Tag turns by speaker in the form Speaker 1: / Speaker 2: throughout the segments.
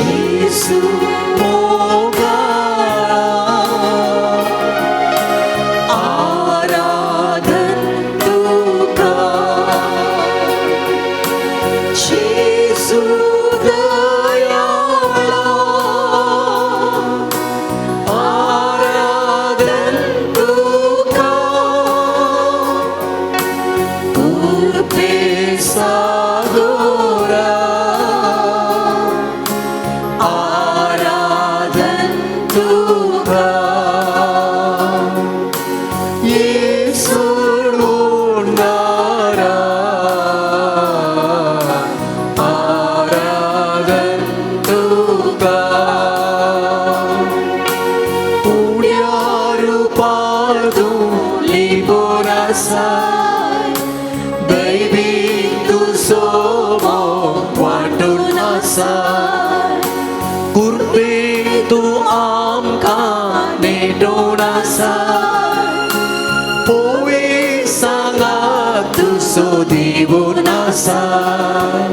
Speaker 1: जेजू मोगाळा आराधन तुका जेजू दयाळा आराधन तुका कृपे सागोरा आराधन तुका येसू उडणारा आराधन तुका उड्या रुपातूं लिपोन आसाय दैवी तुजो मोग वांटून आसाय कृपे तूं आमकां नेटून आसाय पोवे सांगात तुजो दिवून आसाय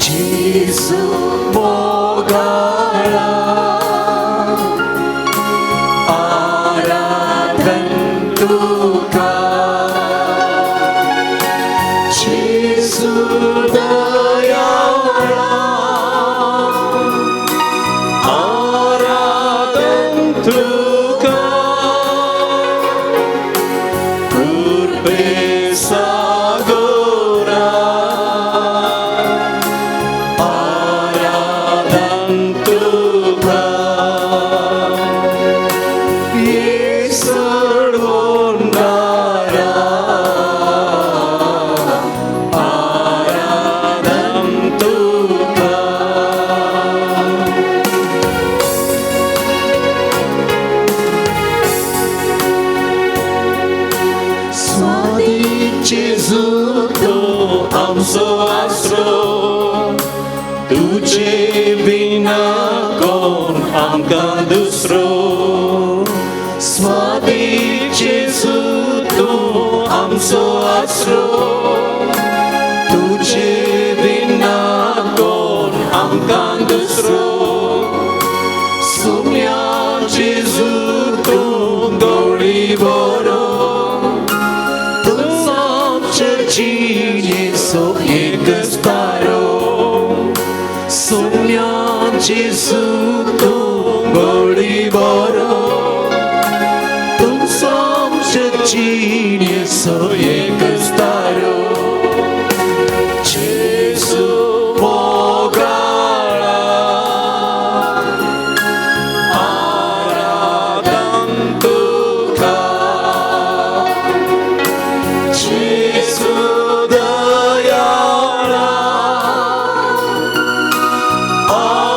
Speaker 1: जेजू मोगाळा आराधन तुका जेजू दयाळा आराधन तुका कृपे सागोरा आराधन तुका येसू उडणारा आराधन तुका. स्वाती जेजू तूं आमचो आसरो तुजे बिना कोण आमकां दुसरो. स्वाती जेजू तूं आमचो आसरो तुजे बिना कोण आमकां दुसरो. सुम्या जेजू तूं गवळी बरो तूं आमचे जिणेचो एकच तारो. सुम्या जेजू तूं गवळी बरो तूं आमचे जिणेचो एकच तारो. जेजू मोगाळा आराधन तुका जेजू दयाळा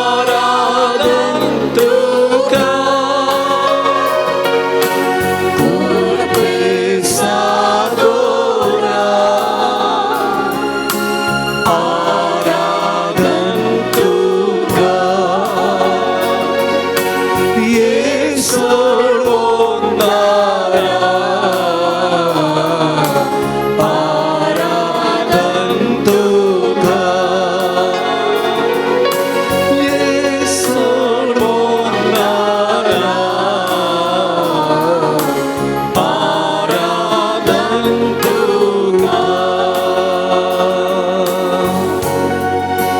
Speaker 1: आराधन तुका कृपे सागोरा आराधन तुका येसू उडणारा आराधन तुका येसू उडणारा आराधन तुका.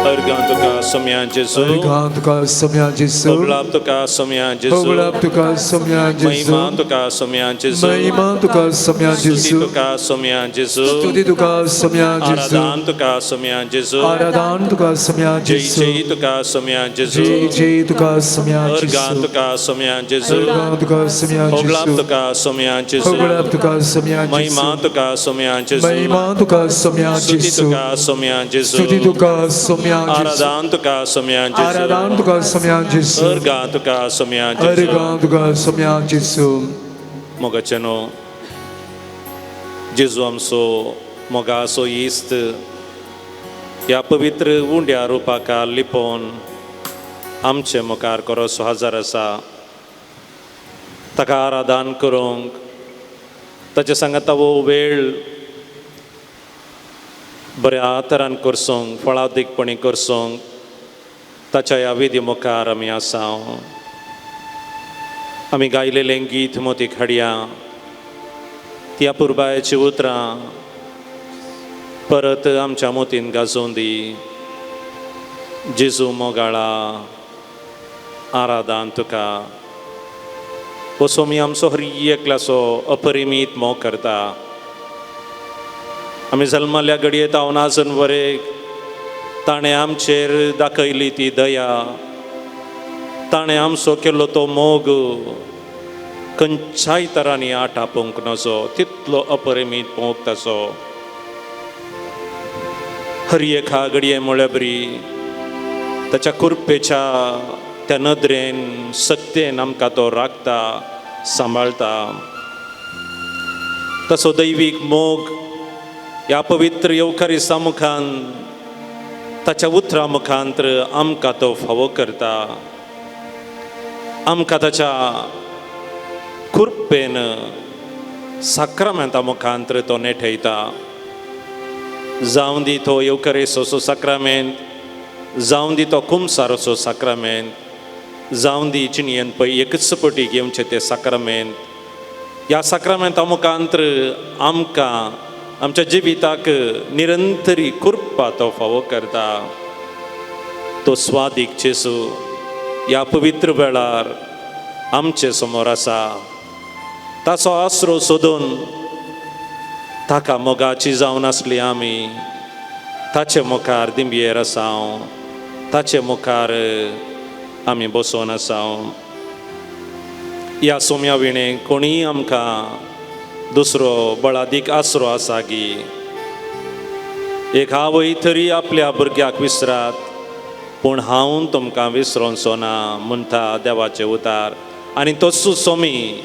Speaker 2: अर्गां तुका सोम्या जेजू.
Speaker 3: अर्गां तुका सोम्या जेजू.
Speaker 2: होगळाप तुका सोम्या जेजू.
Speaker 3: होगळाप तुका सोम्या जेजू.
Speaker 2: महिमा तुका सोम्या जेजू.
Speaker 3: महिमा तुका सोम्या
Speaker 2: स्तुती
Speaker 3: जेजू.
Speaker 2: तुका सोम्या जेजू.
Speaker 3: स्तुती तुका सोम्या जेजू.
Speaker 2: आराधन तुका सोम्या जेजू.
Speaker 3: आराधन तुका सोम्या
Speaker 2: जय
Speaker 3: जेजू.
Speaker 2: जय तुका सोम्या जेजू.
Speaker 3: जय जय तुका सोम्या
Speaker 2: अर्गां
Speaker 3: जेजू.
Speaker 2: तुका सोम्या जेजू.
Speaker 3: अर्गां तुका सोम्या
Speaker 2: होगळाप
Speaker 3: जेजू.
Speaker 2: तुका सोम्या जेजू.
Speaker 3: होगळाप तुका सोम्या
Speaker 2: महिमा
Speaker 3: जेजू.
Speaker 2: तुका सोम्या जेजू.
Speaker 3: महिमा तुका सोम्या
Speaker 2: स्तुती
Speaker 3: जेजू.
Speaker 2: तुका सोम्या जेजू.
Speaker 3: स्तुती तुका सोम्या जेजू.
Speaker 2: आराधन तुका सोम्या जेजू.
Speaker 3: आराधन तुका सोम्या जेजू.
Speaker 2: अर्गां तुका सोम्या जेजू.
Speaker 3: अर्गां तुका सोम्या जेजू.
Speaker 2: मोगाचेनो, जेजू आमचो मोगाचो इश्ट ह्या पवित्र उंड्या रुपाका लिपोवन आमचे मुखार करोसो हजर आसा. ताका आराधन करूंक, ताचे सांगाता हो वेळ बऱ्या तरान करसूंक, फळादीकपणी करसूंक. ताच्या ह्या विधी मुखार आमी आसा. आमी गायलेलें गीत मोती हाडया, ती अपुरबायेची उतरां परत आमच्या मोतीन गाजोवन दी. जेजू मोगाळा, आराधान तुका. हो सोमी आमचो हर एकल्याचो अपरिमीत मोग करता. आमी जल्मल्या घडयेत हांव आजून वरेक ताणें आमचेर दाखयली ती दया, ताणें आमचो केल्लो तो मोग खंयच्याय तरांनी आटापूंक नजो, तितलो अपरिमीत मोग ताचो. हर एका घडये म्हळ्या बरी ताच्या कुरपेच्या त्या नदरेन सक्तेन आमकां तो राखता, सांबाळटा. तसो दैवीक मोग ह्या पवित्र येवकारिसा मुखान, ताच्या उतरां मुखांत आमकां तो फावो करता. आमकां ताच्या कुरपेन साक्रामेंता मुखांत तो नेठयता. जावं दी तो येवकारिसाचो साक्रामेंत, जावं दी तो कुमसाराचो साक्रामेंत, जावं दी जिणयेन पळय एकच पटी घेवचें तें साक्रामेंत. ह्या साक्रामेंता मुखांत आमकां आमच्या जिविताक निरंतरी कुरपा तो फावो करता. तो स्वादीक जेजू ह्या पवित्र वेळार आमचे समोर आसा. ताचो आसरो सोदून ताका मोगाची जावन आसली आमी ताचे मुखार दिंबयेर आसा, ताचे मुखार आमी बसोन आसा. ह्या सोम्या विणें कोणीय आमकां दुसरो बळादीक आसरो आसा गी? एक आवय तरी आपल्या भुरग्याक विसरात, पूण हांव तुमकां विसरोनचो ना म्हणटा देवाचें उतार. आनी तसो सोमी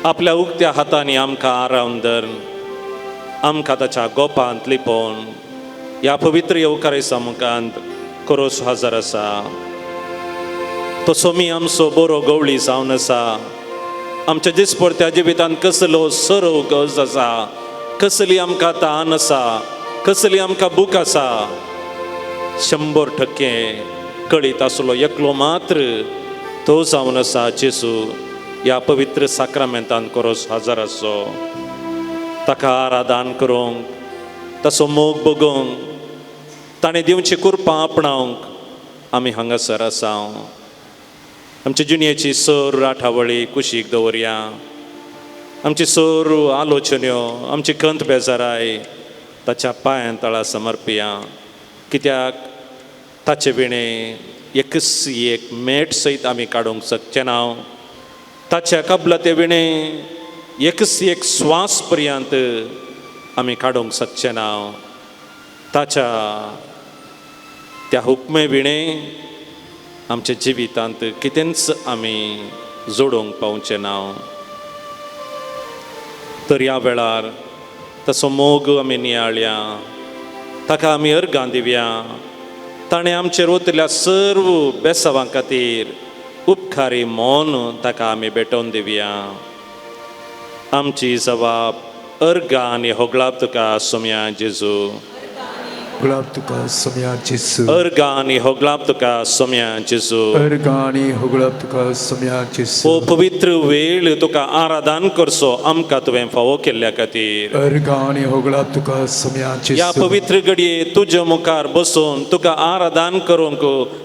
Speaker 2: आपल्या उक्त्या हातांनी आमकां आरावन धरून आमकां ताच्या गोपांत लिपोवन ह्या पवित्र येवकारिसा मुखांत करोस हजर आसा. तो सोमी आमचो बरो गवळी जावन आसा. आमच्या दिसपडत्या जिवितांत कसलो सरव गज आसा, कसली आमकां तान आसा, कसली आमकां भूक आसा, 100% कळीत आसलो एकलो मात्र तो जावन आसा जेजू. ह्या पवित्र साक्रामेंतान कोरोस हजर आसचो, ताका आराधन करूंक, ताचो मोग बगोवंक, ताणें दिवची कुरपां आपणावंक आमी हांगासर आसा. आमचे जिणयेची सर राठावळी कुशीक दवरया, आमची सर आलोचन्यो, आमची खंत बेजाराय ताच्या पांयां तळा समर्पिया. कित्याक ताचे विणें एकच एक मेट सयत आमी काडूंक शकचे ना. ताच्या कबलाते विणें एकच एक स्वास पर्यंत आमी काडूंक शकचे ना. ताच्या त्या हुकमे विणें आमच्या जिवितांत कितेंच आमी जोडूंक पावचें ना. तर ह्या वेळार तसो मोग आमी नियाळया, ताका आमी अर्गां दिवया. ताणें आमचेर ओतल्या सर्व बेसावां खातीर उपकारी मन ताका आमी भेटोवन दिवया. आमची जबाब अर्गां आनी होगळाप तुका सोम्या जेजू.
Speaker 3: गुलाब तुका सोम्या जेजू.
Speaker 2: अर्गां आनी होगळाप तुका सोम्या जेजू.
Speaker 3: अर्गां आनी होगळाप तुका सोम्या जेजू.
Speaker 2: हो पवित्र वेळ तुका आराधन करचो आमकां तुवें फावो केल्ल्या खातीर.
Speaker 3: अर्गां आनी होगळाप तुका सोम्या
Speaker 2: ह्या
Speaker 3: जेजू.
Speaker 2: पवित्र घडये तुज्या मुखार बसून तुका आराधन करूंक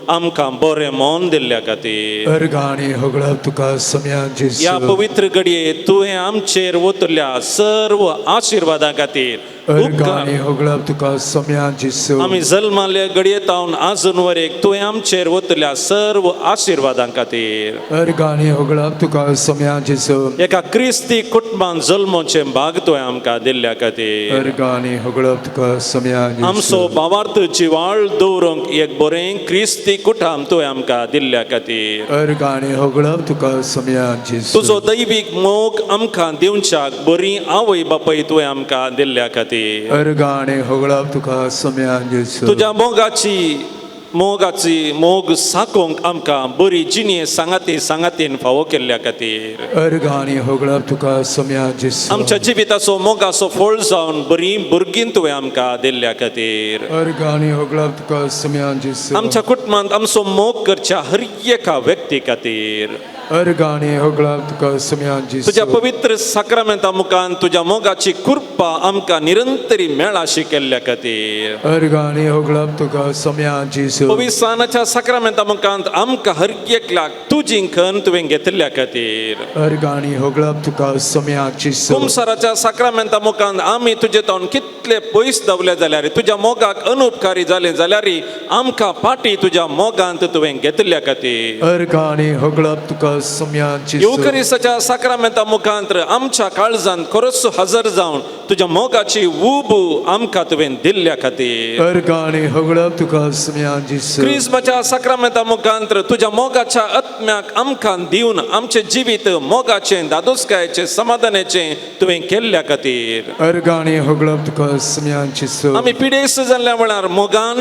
Speaker 2: आमकां बरें मन दिल्ल्या खातीर.
Speaker 3: अर्गां आनी होगळाप तुका सोम्या
Speaker 2: ह्या
Speaker 3: जेजू.
Speaker 2: पवित्र घडये तुवें आमचेर ओतल्या सर्व आशिर्वादां खातीर
Speaker 3: अर्गां
Speaker 2: उपकार.
Speaker 3: आनी होगळाप तुका सोम्या जेजू.
Speaker 2: आमी जल्माले घडये तावन आजून वरेक तुवें आमचेर ओतल्या सर्व आशिर्वादां खातीर.
Speaker 3: अर्गां आनी होगळाप तुका सोम्या जेजू.
Speaker 2: एका क्रिस्ती कुटुंबान जल्मोचें भाग तुवें आमकां दिल्ल्या खातीर.
Speaker 3: अर्गां आनी होगळाप तुका सोम्या
Speaker 2: आमचो
Speaker 3: जेजू.
Speaker 2: भावार्थ जिवाळ दवरूंक एक बरें क्रिस्ती कुटुंब तुवें आमकां दिल्ल्या खातीर.
Speaker 3: अर्गां आनी होगळाप तुका सोम्या जेजू.
Speaker 2: तुजो दैवीक मोग आमकां दिवच्याक बरी आवय बापाय तुवें आमकां दिल्ल्या खातीर.
Speaker 3: अर्गां आनी होगळाप तुका सोम्या जेजू.
Speaker 2: तुज्या मोगाची मोगाची मोग साकोंक आमकां बरी जिणये सांगाती सांगातीन फावो केल्ल्या खातीर।
Speaker 3: अर्घ आनी होगळप तुका सोम्या जेजू।
Speaker 2: आमच्या जिविताचो मोगाचो फळ जावन बरी भुरगीं तुवें आमकां दिल्ल्या खातीर।
Speaker 3: अर्घ आनी होगळप तुका सोम्या जेजू।
Speaker 2: आमच्या कुटुंबांत आमचो मोग करच्या हर एका व्यक्ती खातीर।
Speaker 3: अर्घ आनी होगळप तुका सोम्या जेजू।
Speaker 2: तुज्या पवित्र साक्रामेंता मुखान तुज्या मोगाची कृपा आमकां निरंतरी मेळाशी केल्ल्या खातीर।
Speaker 3: अर्घ आनी होगळप तुका सोम्या जेजू।
Speaker 2: पवित्र साक्रामेंता मुखान आमकां हर एकल्याक तुजी खण तुवें घेतिल्ल्या खातीर।
Speaker 3: अर्घ आनी होगळप तुका सोम्या जेजू।
Speaker 2: कुमसाराच्या साक्रामेंता मुखान आमी तुजे तावन कितले पयस दवले जाल्यार तुज्या मोगाक अनुपकारी जाले जाल्यार आमकां फाटी तुज्या मोगांत तुवें घेतिल्ल्या खातीर।
Speaker 3: अर्घ आनी होगळप तुका सोम्या जेजू।
Speaker 2: येवकरिस्ताच्या साक्रामेंता मुखांत आमच्या काळजांत खरोच हजर जावन तुज्या मोगाची ऊब आमकां तुवें दिल्ल्या खातीर।
Speaker 3: अर्घ आनी होगळप तुका सोम्या जेजू।
Speaker 2: क्रिस्माच्या साक्रामेंता मुखांत तुज्या मोगाच्या आत्म्याक आमकां दिवन आमचें जिवीत मोगाचें दादोसकायेचें समाधानाचें तुवें केल्ल्या खातीर।
Speaker 3: अर्घ आनी होगळप तुका सोम्या जेजू।
Speaker 2: आमी पिडेस्त जाल्ल्या वेळार मोगान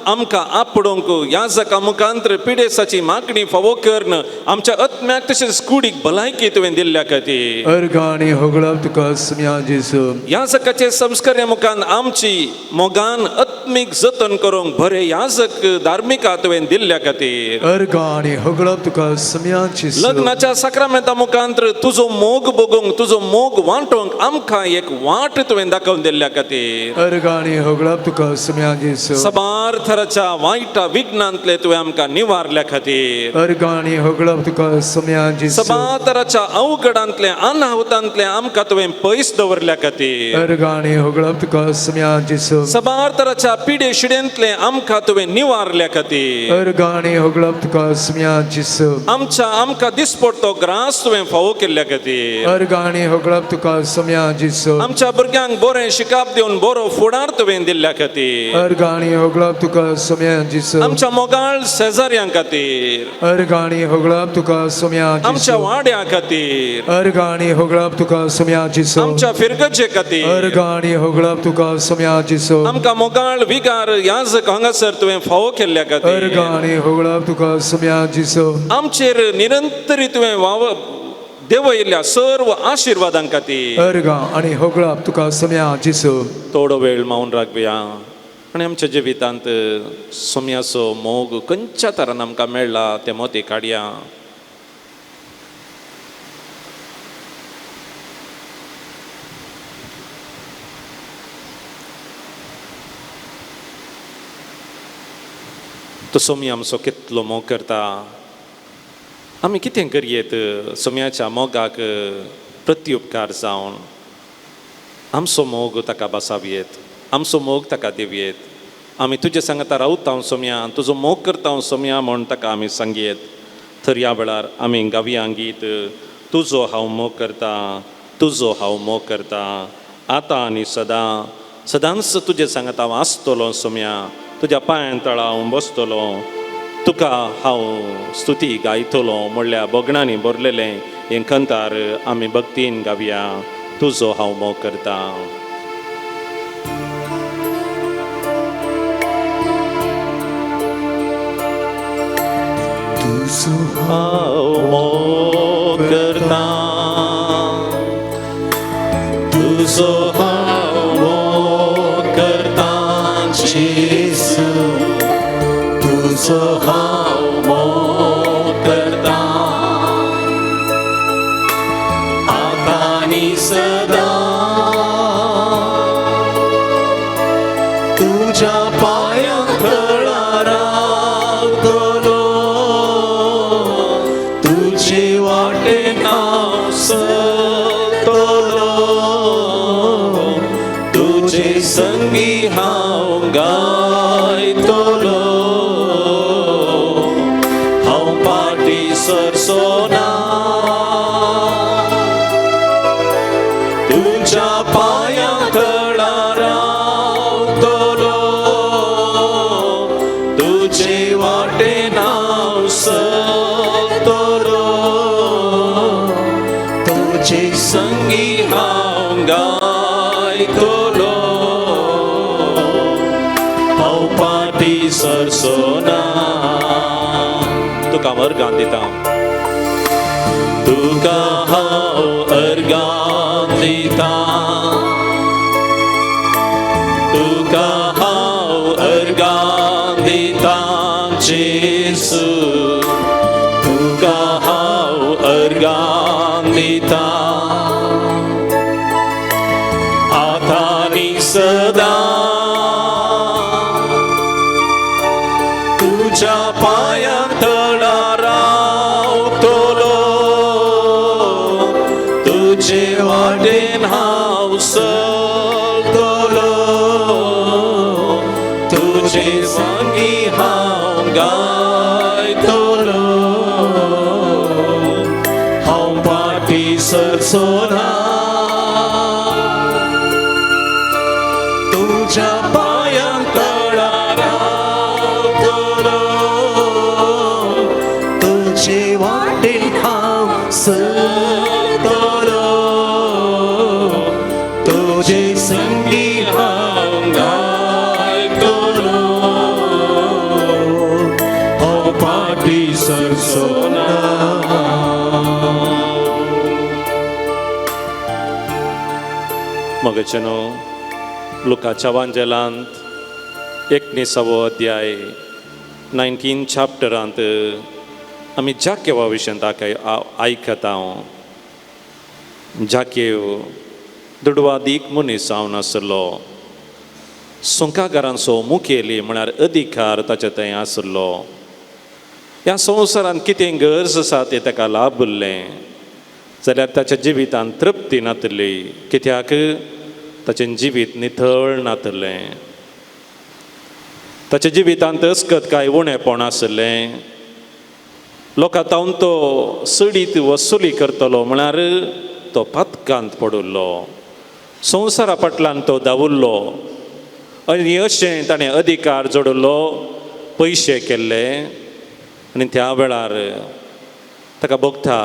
Speaker 2: आमकां आपडोवंक याजका मुखांत पिडेस्ताची मागणी फावो करून आमच्या आत्म्याक तशेंच कुडीक भलायकी तुवें दिल्ल्या खातीर।
Speaker 3: अर्घ आनी होगळप तुका सोम्या जेजू।
Speaker 2: याजकाचे संस्कारा मुखान आमची मोगान आत्मीक जतन करूंक बरे याजक धार्मिका तुवें दिल्ल्या खातीर।
Speaker 3: अर्घ आनी होगळप तुका सोम्या जेजू।
Speaker 2: लग्नाच्या साक्रामेंता मुखांत तुजो मोग भोगूंक तुजो मोग वांटोवंक आमकां एक वाट तुवें दाखोवन दिल्ल्या खातीर।
Speaker 3: अर्घ आनी होगळप तुका सोम्या जेजू।
Speaker 2: साबार थराच्या वायटा विघ्नांतले तुवें आमकां निवारल्या खातीर।
Speaker 3: अर्घ आनी होगळप तुका सोम्या जेजू।
Speaker 2: साबार थराच्या अवघडांतले अनाहुतांतले आमकां तुवें पयस दवरल्या खातीर।
Speaker 3: अर्घ आनी होगळप तुका सोम्या जेजू।
Speaker 2: साबार थराच्या पिडे शिडेंतले आमकां तुवें निवारल्या खातीर।
Speaker 3: अर्घ आनी होगळप तुका सोम्या जेजू।
Speaker 2: आमच्या आमकां दिसपडतो ग्रास तुवें फावो केल्ल्या खातीर।
Speaker 3: अर्घ आनी होगळप तुका सोम्या जेजू।
Speaker 2: आमच्या भुरग्यांक बरें शिकाप दिवन बरो फुडार तुवें दिल्ल्या खातीर।
Speaker 3: अर्घ आनी होगळप तुका सोम्या जेजू।
Speaker 2: आमच्या मोगाळ शेजाऱ्यां खातीर।
Speaker 3: अर्घ आनी होगळप तुका सोम्या जेजू।
Speaker 2: आमच्या वाड्या खातीर।
Speaker 3: अर्घ आनी होगळप तुका सोम्या जेजू।
Speaker 2: आमच्या फिरगजे खातीर।
Speaker 3: अर्घ आनी होगळप तुका सोम्या जेजू।
Speaker 2: आमकां मोगाळ विगार याजक हांगासर तुवें फावो केल्ल्या खातीर।
Speaker 3: अर्घ आनी होगळप तुका सोम्या जेजू।
Speaker 2: आमचेर निरंतरी तुवें वाव देवयिल्ल्या सर्व आशिर्वादां खातीर।
Speaker 3: अर्घ आनी होगळप तुका सोम्या जेजू।
Speaker 2: थोडो वेळ मौन राखया आनी आमच्या जिवितांत सोम्याचो मोग खंयच्या तरान आमकां मेळ्ळा तें मोती काडया। तो सोम्या आमचो कितलो मोग करता, आमी कितें करयेत सोम्याच्या मोगाक प्रत्युपकार जावन आमचो मोग ताका बसावयेत, आमचो मोग ताका दिवयेत। आमी तुजे सांगता रावता हांव सोम्या, तुजो मोग करता हांव सोम्या म्हूण ताका आमी सांगयेत। तर ह्या वेळार आमी गावया गीत तुजो हांव मोग करता, तुजो हांव मोग करता, आतां आनी सदां सदांच तुजे सांगता हांव आसतलो सोम्या, तुज्या पांयां तळा हांव बसतलो, तुका हांव स्तुती गायतलो म्हणल्या भगणांनी भरलेलें हें कंतार आमी भक्तीन गावया तुजो हांव मोग करता।
Speaker 1: तुजो
Speaker 2: हांव मोग करता, तुजो हांव मोग करता जेजू,
Speaker 1: तुजो हांव मोग करता आतां आनी सदां, तुज्या पांयां तळा रावतलो, तुजे वाटेन हांव चलतलो,
Speaker 2: तुजे संगी हांव गायतलो, हांव फाटीं सरचो ना, तुज्या पांयां तळा रावतलो, तुजे वाटेन हांव चलतलो, तुजे संगी हांव गायतलो, हांव फाटीं सरचो ना। तुका हांव अर्गां दिता, तुका हांव अर्गां दिता, तुका हांव अर्गां दिता जेजू, तुका हांव अर्गां दिता, आतां आनी सदां तुज्या पांयां तळा रावतलो, तुजे वाटेन हांव चलतलो, तुजे संगी हांव गायतलो, हांव फाटीं सरचो ना, तुज्या पांयां तळा रावतलो,
Speaker 1: तुजे वाटेन हांव चलतलो, तुजे संगी हांव गायतलो, हांव फाटीं सरचो ना.
Speaker 2: मगचेनो लुकाच्या वांजेलांत 19वो अध्याय 19 चॅप्टरांत आमी जाकेवा विशयांत आयकता. जाकेव दुडवादीक मनीस जावन आसलो, सुंकागारांचो मुखेली म्हळ्यार अधिकार ताचे थंय आसलो. ह्या संवसारांत कितें गरज आसा तें ताका लाभलें जाल्यार ताच्या जिवितांत तृप्ती नातली, कित्याक ताचें जिवीत नितळ नातलें, ताच्या जिवितांत अस्कत काय उणेपण आसलें. लोकां तावन तो सडीत वसुली करतलो म्हळ्यार तो पातकांत पडिल्लो, संवसारा फाटल्यान तो धांवुल्लो आनी अशें ताणें अधिकार जोडिल्लो, पयशे केल्ले. आनी त्या वेळार ताका भोगता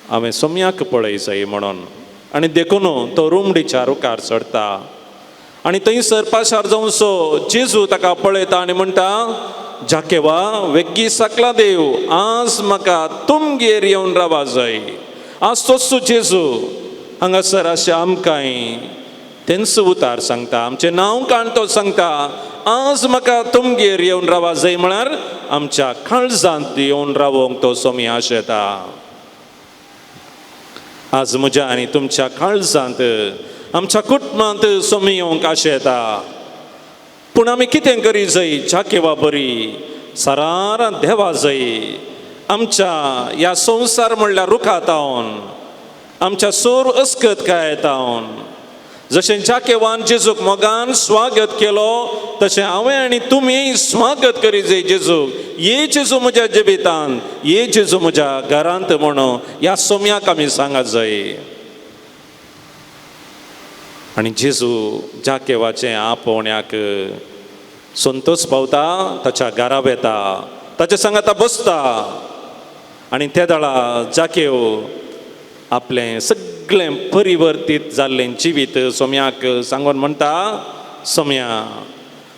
Speaker 2: हांवें सोम्याक पळय जाय म्हणून, आनी देखून तो रुमडीच्या रुखार चडता आनी थंयसर पाशार जावनसो जेजू ताका पळयता आनी म्हणटा, जाकेवा वेगीं सकला देव, आज म्हाका तुमगेर येवन रावा जाय. आज तोच जेजू हांगासर अशें आमकांय तेंच उतार सांगता, आमचें नांव काण तो सांगता, आज म्हाका तुमगेर येवन रावा जाय म्हळ्यार आमच्या काळजांत येवन रावोंक तो सोमी आशेता. आज म्हज्या आनी तुमच्या काळजांत आमच्या कुटुंबांत सोमी येवंक आशेता. पूण आमी कितें करी जाय? जाकेवा बरी सरारां देवा जाय, आमच्या ह्या संवसार म्हणल्यार रुखा तावन, आमच्या सोर अस्कत काय तावन, जशें जाकेवान जेजूक मोगान स्वागत केलो तशें हांवें आनी तुमी स्वागत करी जाय जेजूक. ये जेजू म्हज्या जिवितांत, ये जेजू म्हज्या घरांत म्हणून ह्या सोम्याक आमी सांगा जाय. आनी जेजू जाकेवाचें आपोवण्याक संतोष पावता, ताच्या घरा वेता, ताच्या सांगाता बसता आनी त्या दळा जाकेव आपलें सगळें परिवर्तीत जाल्लें जिवीत सोम्याक सांगून म्हणटा, सोम्या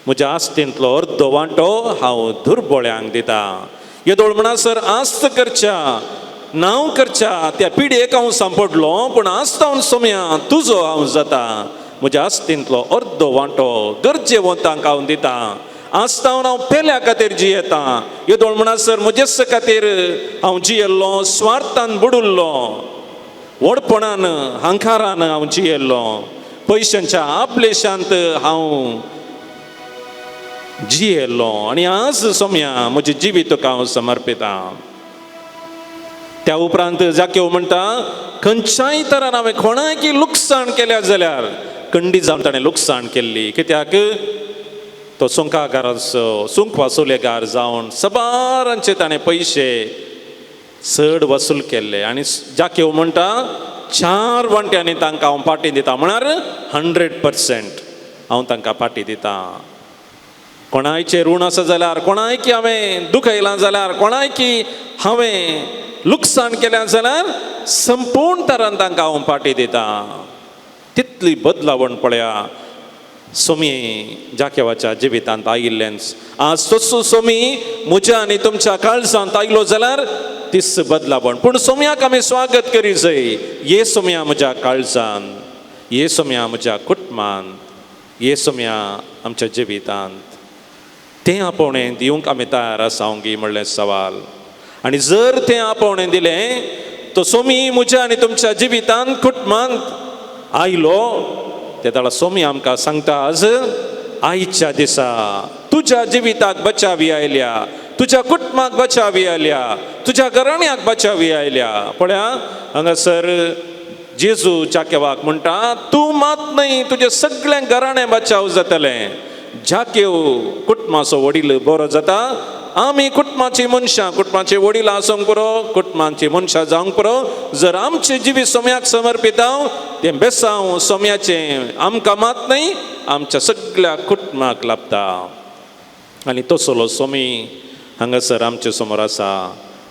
Speaker 2: म्हज्या आस्तींतलो अर्दो वांटो हांव दुर्बोळ्यांक दिता. येदोळ म्हणसर आस्त करच्या नांव करच्या त्या पिडयेक हांव सांपडलो, पूण आस्त हांव सोम्या तुजो हांव जाता, म्हज्या आस्तींतलो अर्दो वांटो गरजेवंतांक हांव दिता. आस्त हांव पेल्या खातीर जियेता. येदोळ म्हणसर म्हजेच खातीर हांव जियेल्लो, स्वार्थान बुडुल्लो, व्हडपणान हंकारान हांव जियेल्लो, पयशांच्या आपलेशांत हांव जियेल्लो आनी आज सोम्या म्हजें जिवीत तुका हांव समर्पिता. त्या उपरांत जाकेव म्हणटा, खंयच्याय तरान हांवें कोणाकी लुकसाण केल्या जाल्यार कंडी जावन ताणें लुकसाण केल्ली, कित्याक तो सुंकागाराचो सुंक वसुलेगार जावन सबारांचे ताणें पयशे चड वसूल केल्ले. आनी जाकेव म्हणटा, 4 वांट्यांनी तांकां हांव पाटी दिता, म्हळ्यार 100% हांव तांकां पाटी दिता. कोणायचें ऋण आसा जाल्यार, कोणायकी हांवें दुखयलां जाल्यार, कोणायकी हांवें लुकसाण केलें जाल्यार संपूर्ण तरान तांकां हांव पाटी दिता. तितली बदलावण पळया. सोमी जाकेवाच्या जिवितांत आयिल्लेंच आज तसो सोमी म्हज्या आनी तुमच्या काळजांत आयलो जाल्यार तीस बदलावण. पूण सोम्याक आमी स्वागत करी जाय. ये सोम्या म्हज्या काळजान, ये सोम्या म्हज्या कुटुंबान, ये सोम्या आमच्या जिवितांत. तें आपोवणें दिवंक आमी तयार आसा गी म्हणलें सवाल. आनी जर तें आपोवणें दिलें तो सोमी म्हज्या आनी तुमच्या जिवितांत कुटुंबांत आयलो. ते ताळा सोमी आमकां सांगता आज आयच्या दिसा तुज्या जिविताक बचावी आयल्या, तुज्या कुटुंबाक बचावी आयल्या, तुज्या घराण्याक बचावी आयल्या. पळया हांगासर जेजू जाकेवाक म्हणटा तूं मात न्हय तुजें सगळें घराणें बचाव जातलें. जाकेव कुटुंबाचो वडील बरो जाता. आमी कुटुंबाची मनशां, कुटुंबाचे वडील आसूंक पुरो, कुटुंबाची मनशां जावंक पुरो. जर आमचें जिवीत सोम्याक समर्पिताव तें बेसांव सोम्याचें आमकां मात न्हय आमच्या सगळ्या कुटुंबाक लाबता. आनी तसलो सोमी हांगासर आमचे समोर आसा.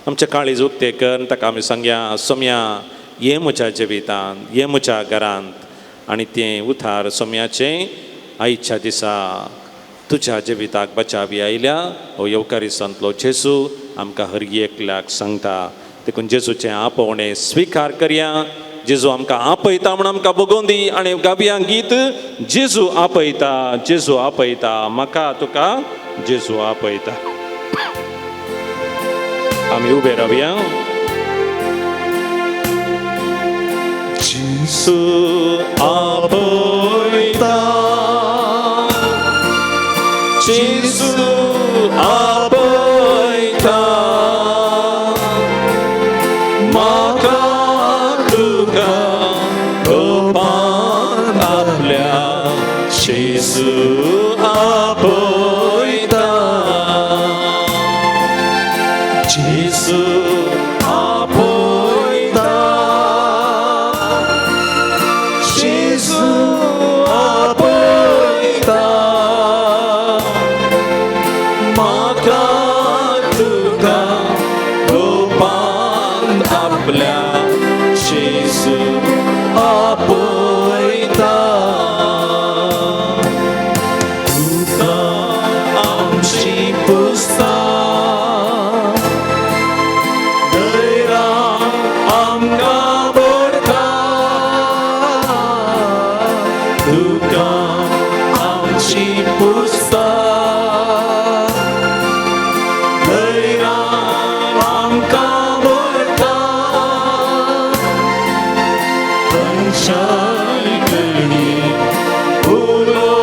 Speaker 2: आमचें काळीज उक्तें कर ताका आमी सांगया सोम्या ये म्हज्या जिवितांत, ये म्हज्या घरांत. आनी तें उतार सोम्याचें आयच्या दिसा तुज्या जिविताक बचावी आयल्या. हो येवकारिसांतलो जेजू आमकां हर एकल्याक सांगता. देखून जेजूचें आपोवणें स्विकार करया. जेजू आमकां आपयता म्हूण आमकां बगोवन दी. आनी गावया गीत जेजू आपयता, जेजू आपयता म्हाका तुका जेजू आपयता. आमी उबे रावया. जेजू आपयता, जेजू आपयता म्हाका तुका गोपान आपल्या. जेजू आपयता, जेजू आपयता, जेजू आपयता म्हाका तुका गोपान आपल्या. जेजू आपयता तुका आमची पुस्ता दैरा आमकां भरता, तुका आमची पुस्ता दैरा आमकां भरता. खंयच्याय घडी उलो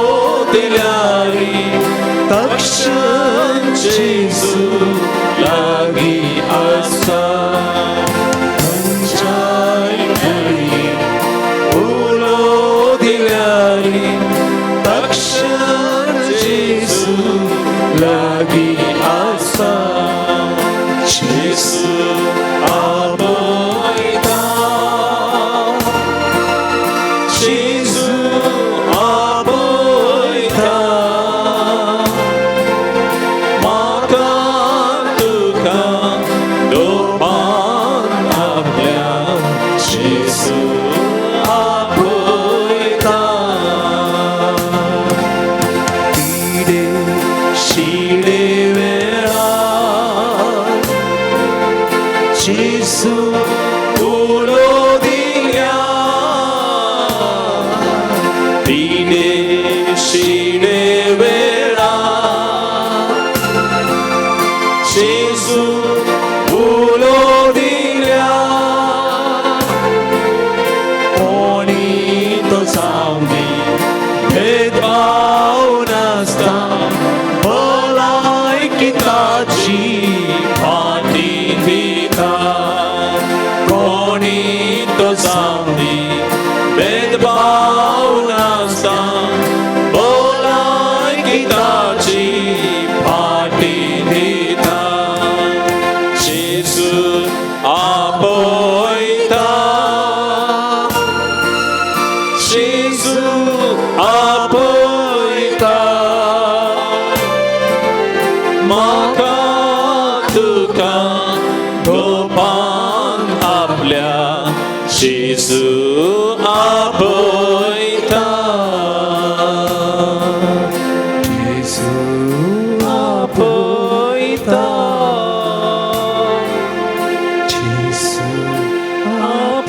Speaker 2: दिल्यारी तक्षण जेजू लागीं आसा. खंयच्याय घडी उलो दिल्यारी तक्षण जेजू लागीं आसा. जेजू आपयता, जेजू आपयता म्हाका तुका गोपान आपल्या. जेजू आपयता पिडे शिडे वेळार जेजू उलो दिल्या, पिडे शिडे वेळार जेजू उलो दिल्या. कोणी तो जावं दी भेदभाव नासता भलायकी ताची फाटी दिता. कोणी तो जावं दी भेदभाव नासता भलायकी ताची फाटी दिता. जेजू आपयता, जेजू आपयता म्हाका तुका गोपान आपल्या. जेजू आपयता.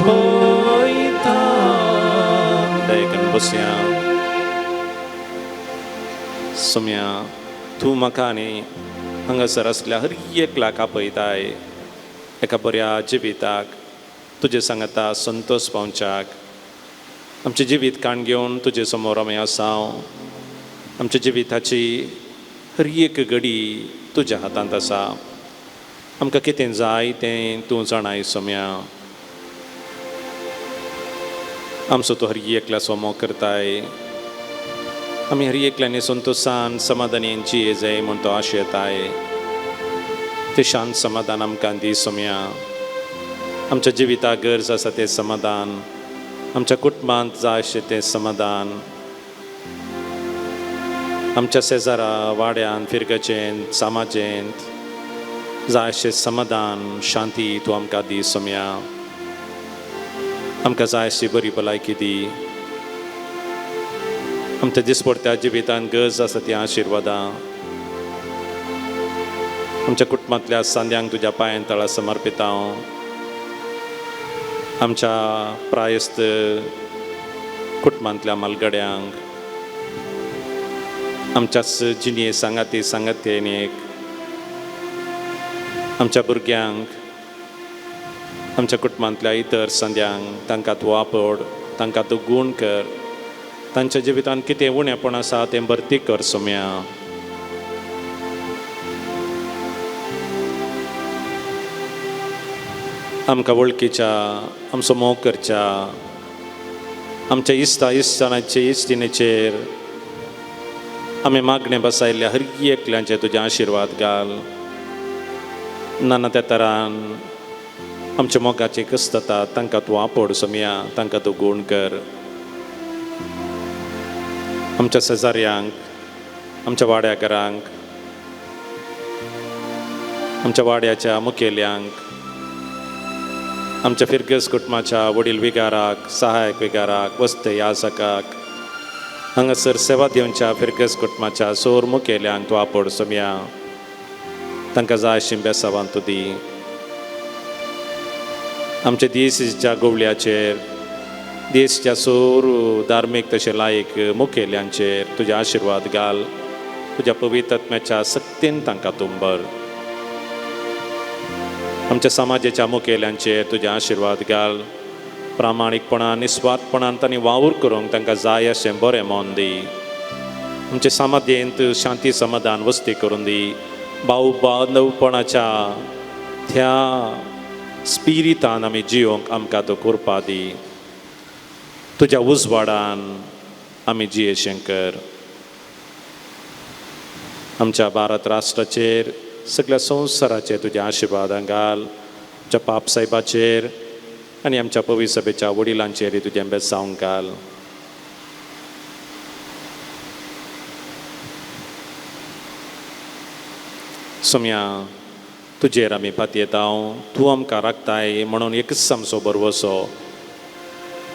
Speaker 2: आपयता. दयेकन बसया. सोम्या, तूं म्हाका आनी हांगासर आसल्या हर एकल्याक आपयताय एका बऱ्या जिविताक, तुजे सांगाता संतोश पावच्याक. आमचें जिवीत काण घेवन तुजे समोर आमी आसा. आमच्या जिविताची हर एक घडी तुज्या हातांत आसा. आमकां कितें जाय तें तूं जाणाय सोम्या. आमचो तूं हर एकल्याचो मोग करताय. आमी हर एकल्यानी संतोशान समाधानीन जिये जाय म्हूण तो आशेताय. तें शांत समाधान आमकां दी सोम्या. आमच्या जिविताक गरज आसा तें समाधान, आमच्या कुटुंबांत जाय अशें तें समाधान, आमच्या शेजारा वाड्यांत फिरगचेंत समाजेंत जाय अशें समाधान शांती तूं आमकां दी सोम्या. आमकां जाय अशी बरी भलायकी दी. आमच्या दिसपडत्या जिवितांत गरज आसा ती आशिर्वादां. आमच्या कुटुंबांतल्या सांद्यांक तुज्या पांयां तळा समर्पिता हांव. आमच्या प्रायस्त कुटुंबांतल्या मालगड्यांक, आमच्याच जिणये सांगाती सांगातेनेक, आमच्या भुरग्यांक, आमच्या कुटुंबांतल्या इतर संद्यांक, तांकां तूं आपड, तांकां तूं गूण कर. तांच्या जिवितांत कितें उणेपण आसा तें भरती कर सोम्या. आमकां वळखीच्या, आमचो मोग करच्या आमच्या इश्टा इश्टांचे इश्टिणीचेर आमी मागणें बसायल्ल्या हर एकल्याचे तुजे आशिर्वाद घाल. ना त्या तरान आमच्या मोगाचे कस्तता तांकां तूं आपोड सोमया, तांकां तूं गूण कर. आमच्या शेजाऱ्यांक, आमच्या वाड्याघरांक, आमच्या वाड्याच्या मुखेल्यांक, आमच्या फिरगस कुटुंबाच्या वडील विगाराक, सहायक विगाराक, वस्त याजकाक, हांगासर सेवा दिवच्या फिरगस कुटुंबाच्या सोर मुखेल्यांक तूं आपोड सोमया. तांकां जाय अशीं बेसावान तूं दी. आमच्या देशाच्या गोवळ्याचेर, देशच्या सोर धार्मीक तशें लायक मुखेल्यांचेर तुजे आशिर्वाद घाल. तुज्या पवित्र आत्म्याच्या सक्तीन तांकां तुंबर. आमच्या समाजाच्या मुखेल्यांचेर तुजे आशिर्वाद घाल. प्रामाणीकपणान, निस्वार्थपणान तांणी वावर करूंक तांकां जाय अशें बरें मन दी. आमच्या समाजेंत शांती समाधान वस्ती करून दी. भाव बांदवपणाच्या त्या स्पिरितान आमी जियोंक आमकां तो करपा दी. तुज्या उजवाडान आमी जिये शंकर. आमच्या भारत राष्ट्राचेर, सगळ्या संवसाराचेर तुज्या आशिर्वादां घाल. आमच्या पाप साहेबाचेर आनी आमच्या पवी सभेच्या वडिलांचेर तुजें बेसावंक घाल. सोम्या, तुजेर आमी पातयेता, तूं आमकां राखताय म्हणून एकच आमचो भरवसो.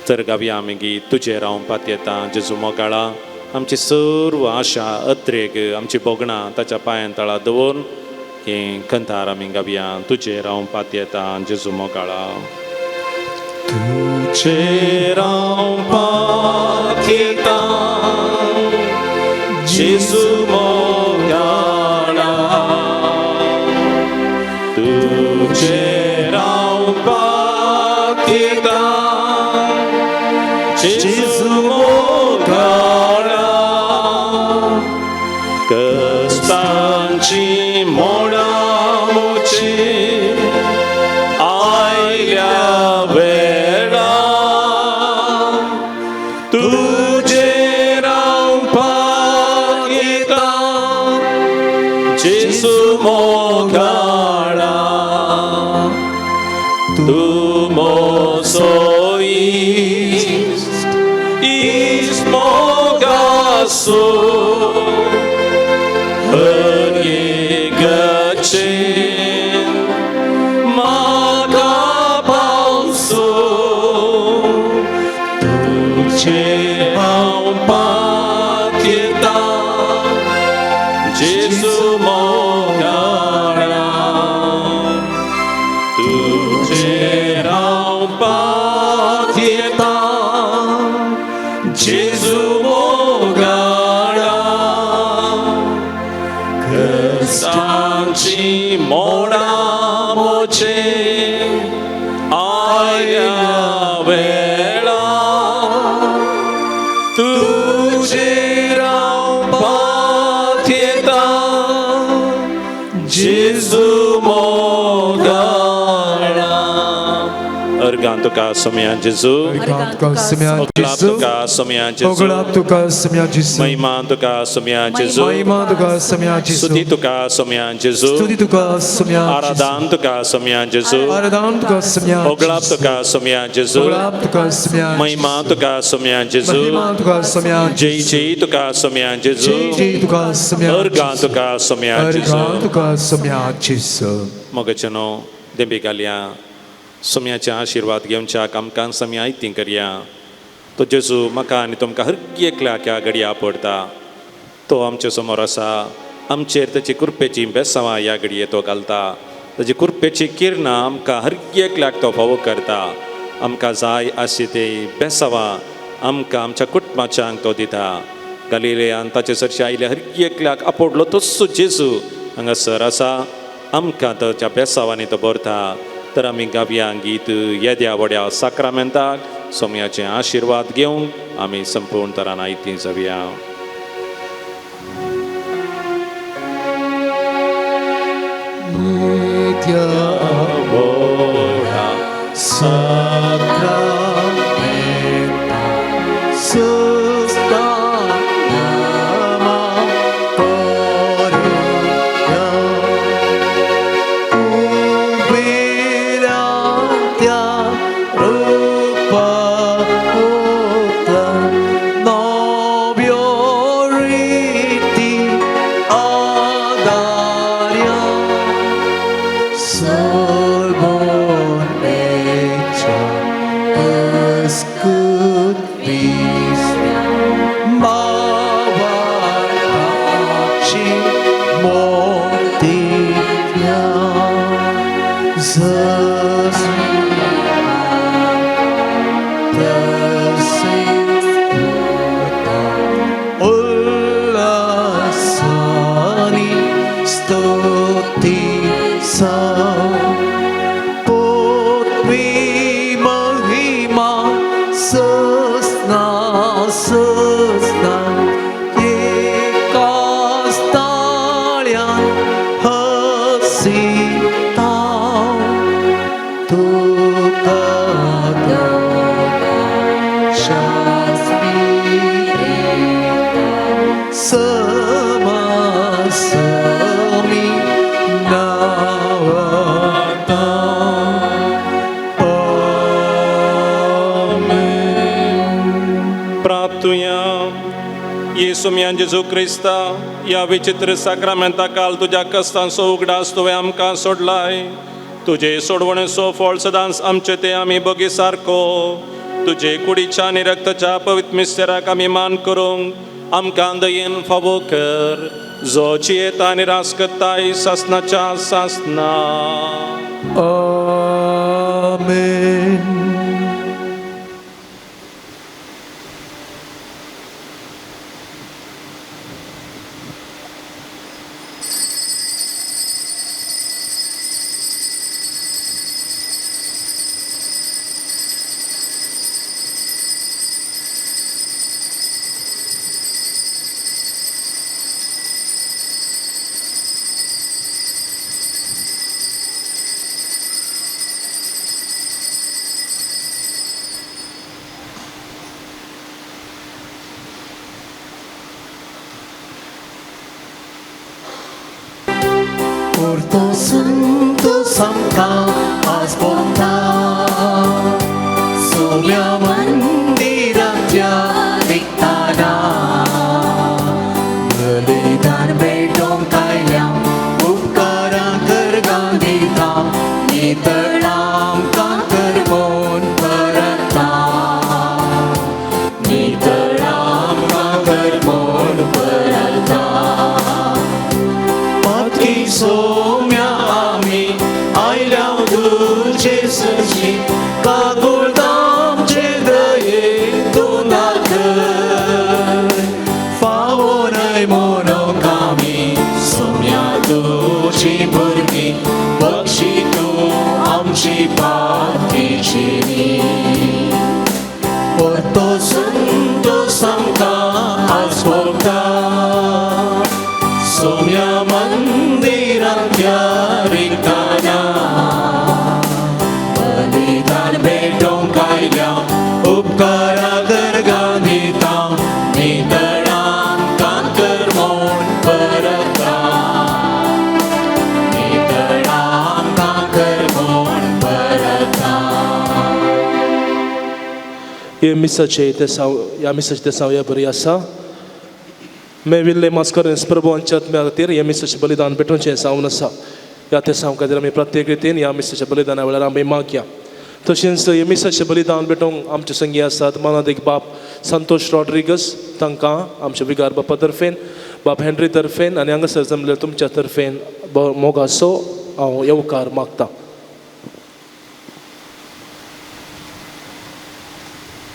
Speaker 2: तर गावया आमी गीत तुजेर हांव पातयेता. जेजू मोगाळा, आमची सर्व आशा अत्रेग, आमची भोगणां ताच्या पांयां तळा दवरून हें कंतार आमी गावया. तुजेर हांव पातयेता जेजू मोगाळा. तुजेर हांव पातयेता जेजू मोगाळा, तुजेर हांव पातयेता जेजू मोगाळा. कश्टांची मोडां म्हजेर आयल्या वेळा, तुजेर हांव पातयेता जेजू मोगाळा. तूं म्हजो इश्ट, इश्ट मोगाचो, हर एक म्हाका पावसो. तुजेर हांव पातयेता जेजू मोगाळा, तुजेर हांव पातयेता जेजू मोगाळा क्रिस्तांची मोडा मोचे आयल्या वेळा तुजेर हांव पातयेता जेजू मोगाळा. अर्गां तुका सोम्या जेजू.
Speaker 3: अर्गां तुका सोम्या
Speaker 2: होगळाप
Speaker 3: जेजू.
Speaker 2: तुका सोम्या जेजू.
Speaker 3: होगळाप तुका सोम्या जेजू.
Speaker 2: महिमा तुका सोम्या जेजू.
Speaker 3: महिमा तुका सोम्या जेजू.
Speaker 2: स्तुती तुका सोम्या जेजू.
Speaker 3: स्तुती तुका सोम्या जेजू.
Speaker 2: आराधन तुका सोम्या जेजू.
Speaker 3: आराधन तुका सोम्या
Speaker 2: होगळाप
Speaker 3: जेजू.
Speaker 2: तुका सोम्या जेजू.
Speaker 3: होगळाप तुका सोम्या
Speaker 2: महिमा तुका सोम्या जेजू.
Speaker 3: महिमा तुका सोम्या
Speaker 2: जय जय तुका सोम्या जेजू.
Speaker 3: जय जय तुका सोम्या
Speaker 2: अर्गां तुका सोम्या जेजू.
Speaker 3: अर्गां तुका सोम्या जेजू.
Speaker 2: मोगाचेनो देंबी घालया सोम्याचे आशिर्वाद घेवच्याक आमकां सम्या आयती करया. तो जेजू म्हाका आनी तुमकां हर एकल्याक ह्या घडया पडटा. तो आमचे समोर आसा. आमचेर ताची कृपेची बेसांवां ह्या घडये तो घालता. ताची कृपेची किरणां आमकां हर एकल्याक तो फावो करता. आमकां जाय आशी ते बेसांवां आमकां आमच्या कुटुंबाच्यांक तो दिता. गलिलेयान ताचे सरशी आयले हर एकल्याक आपोडलो तस्सो जेजू हांगासर आसा. आमकां ताच्या बेसांवांनी तो भरता. तर आमी गावया गीत येद्या व्हड्या साक्रामेंताक सोम्याचे आशिर्वाद घेवंक आमी संपूर्ण तरान आयती जावया.
Speaker 1: नित्य
Speaker 2: व्हडा
Speaker 1: साक्रामेंता सुस्ता नामा करुया. उबेरात्या रूपा पुत्र नव्यो रीती आदार्या. सोलबोनेच्या अस्कुत विसऱ्या मावाची मोतिया. उल्लासानी स्तुती सा पोत्वी महिमा सस्ना सस्ना एकाच ताळ्यान हसिता. तुका समासमी नावता.
Speaker 2: प्राप्तुया येसुम्या जेजू क्रिस्ता ह्या विचित्र साक्रामेंता काल तुज्या कस्तांचो उगडास तुवें आमकां सोडलाय. तुजे सोडवणेचो फळ सदांच आमचे ते आमी बगी सारको. तुजे कुडीच्या आनी रक्ताच्या पवित्र मिस्तेराक आमी मान करूंक आमकां दयेन फावो कर. जो जियेता आनी रास करताय सासनाच्या सासना.
Speaker 3: आमेन.
Speaker 1: Porto Santo Santa Asponta Somya मंदिराच्या रिक्ताना बलिदान भेटोवंक आयल्या उपकारां करगां दिता नितळ आमकां करमोन परता नितळ आमकां करमोन परता. पातकी सोम्या आमी आयल्या तुजे सरशी कागुळदामचे दये तूं ना कर.
Speaker 4: हे मिसाचे तेसांव ह्या मिसाचे तेसांव हे बरी आसा. मेविल्ले मास्करेन्स प्रभू हांच्या आत्म्या खातीर हे मिसाचें बलिदान पेटोवचें जावन आसा. ह्या तेसांव खातीर आमी प्रत्येक रितीन ह्या मिसाच्या बलिदाना वेळार आमी मागया. तशेंच हे मिसाचें बलिदान पेटोवंक आमचे संगी आसात मानादीक बाप संतोष रॉड्रिगस, तांकां आमच्या विगार बापा तर्फेन, बाप हेनरी तर्फेन आनी हांगासर जमले तुमच्या तर्फेन मोगाचो हांव येवकार मागता.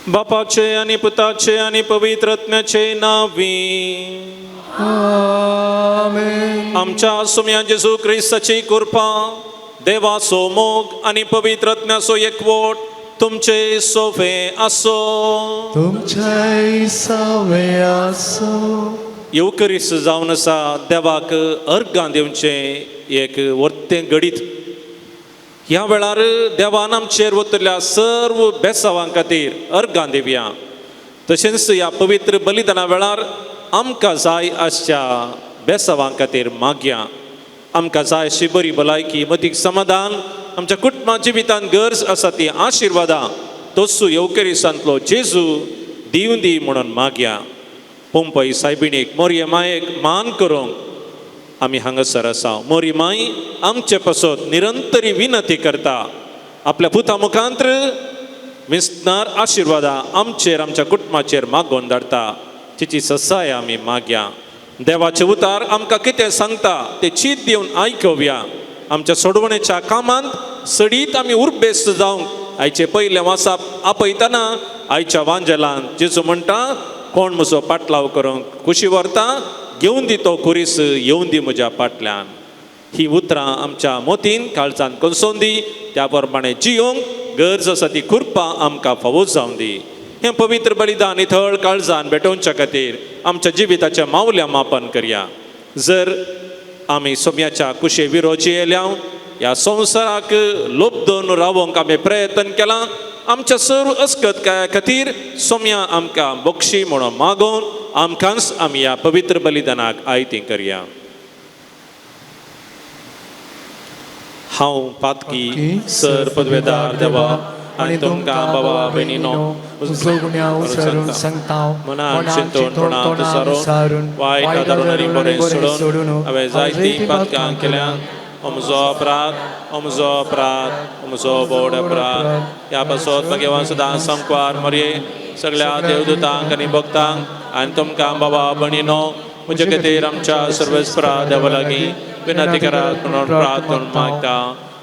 Speaker 2: बापाचे आनी पुताचे आनी पवित्र आत्म्याचे नांवी.
Speaker 3: आमेन.
Speaker 2: आमच्या सुम्या जेजू क्रिस्ताची कृपा, देवाचो मोग आनी पवित्र आत्म्याचो एकवट तुमचे सोफे आसो.
Speaker 3: तुमचे सवे आसो.
Speaker 2: येवकरीस जावन आसा देवाक अर्गां दिवचें एक वर्तें घडीत. ह्या वेळार देवान आमचेर वतल्या सर्व बेसावां खातीर अर्गां दिवया. तशेंच ह्या पवित्र बलिदाना वेळार आमकां जाय आसच्या बेसावां खातीर मागया. आमकां जाय अशी बरी भलायकी, मतीक समाधान, आमच्या कुटुंबा जिवितांत गरज आसा ती आशिर्वादां तोसू येवकरिसांतलो जेजू दिवन दी म्हणून मागया. पोंपय सायबिणीक मोरये मायेक मान करूंक आमी हांगासर आसा. मोरी माय आमचे पासत निरंतरी विनंती करता. आपल्या पुता मुखांत्र विस्नार आशिर्वादां आमचेर आमच्या कुटुंबाचेर मागोवन धाडटा. तिची ससाय आमी मागया. देवाचे उतार आमकां कितें सांगता तें चीत दिवन आयकुया. आमच्या सोडवणेच्या कामांत सडीत आमी उर्बेस्त जावंक आयचे पयलें वासाप आपयतना आयच्या वांजेलान जेजू म्हणटा, कोण म्हजो पाटलाव करूंक कुशी व्हरता घेवन दी तो खुरीस, येवन दी म्हज्या पाटल्यान. ही उतरां आमच्या मोतीन काळजान कोसोवन दी. त्या प्रमाणे जियोंक गरज आसा ती कृपा आमकां फावो जावन दी. हें पवित्र बलिदान निथळ काळजान भेटोवच्या खातीर आमच्या जिविताचें मावल्या मापन करया. जर आमी सोम्याच्या कुशे विरोधी येयल्या, ह्या संवसाराक लोबदून रावोंक आमी प्रयत्न केलां, आमच्या सर्व अस्कत काया खातीर सोम्या आमकां बक्षी म्हणून मागोवन आमकांच आमी ह्या पवित्र बलिदानाक आयती करया. हांव पातकी सर पदवेदार देवा आनी तुमकां बाबा भयणीनो
Speaker 1: म्हजो गुन्यांव विसरून सांगता,
Speaker 2: मनान चिंतून तोंडान सारून वायट आदरून आनी बरें सोडून हांवें जायतीं पातकां केल्यां. म्हजो अपराध, म्हजो अपराध, म्हजो बोड अपराध. ह्या पासत भगवान सदां संकवार मरये सगळ्या देवदूतांक आनी भक्तांक आनी तुमकां बाबा भयणीनो म्हजे खातीर आमच्या सर्वेस्परा देवा लागीं विनंती करात म्हणून प्रार्थना मागता.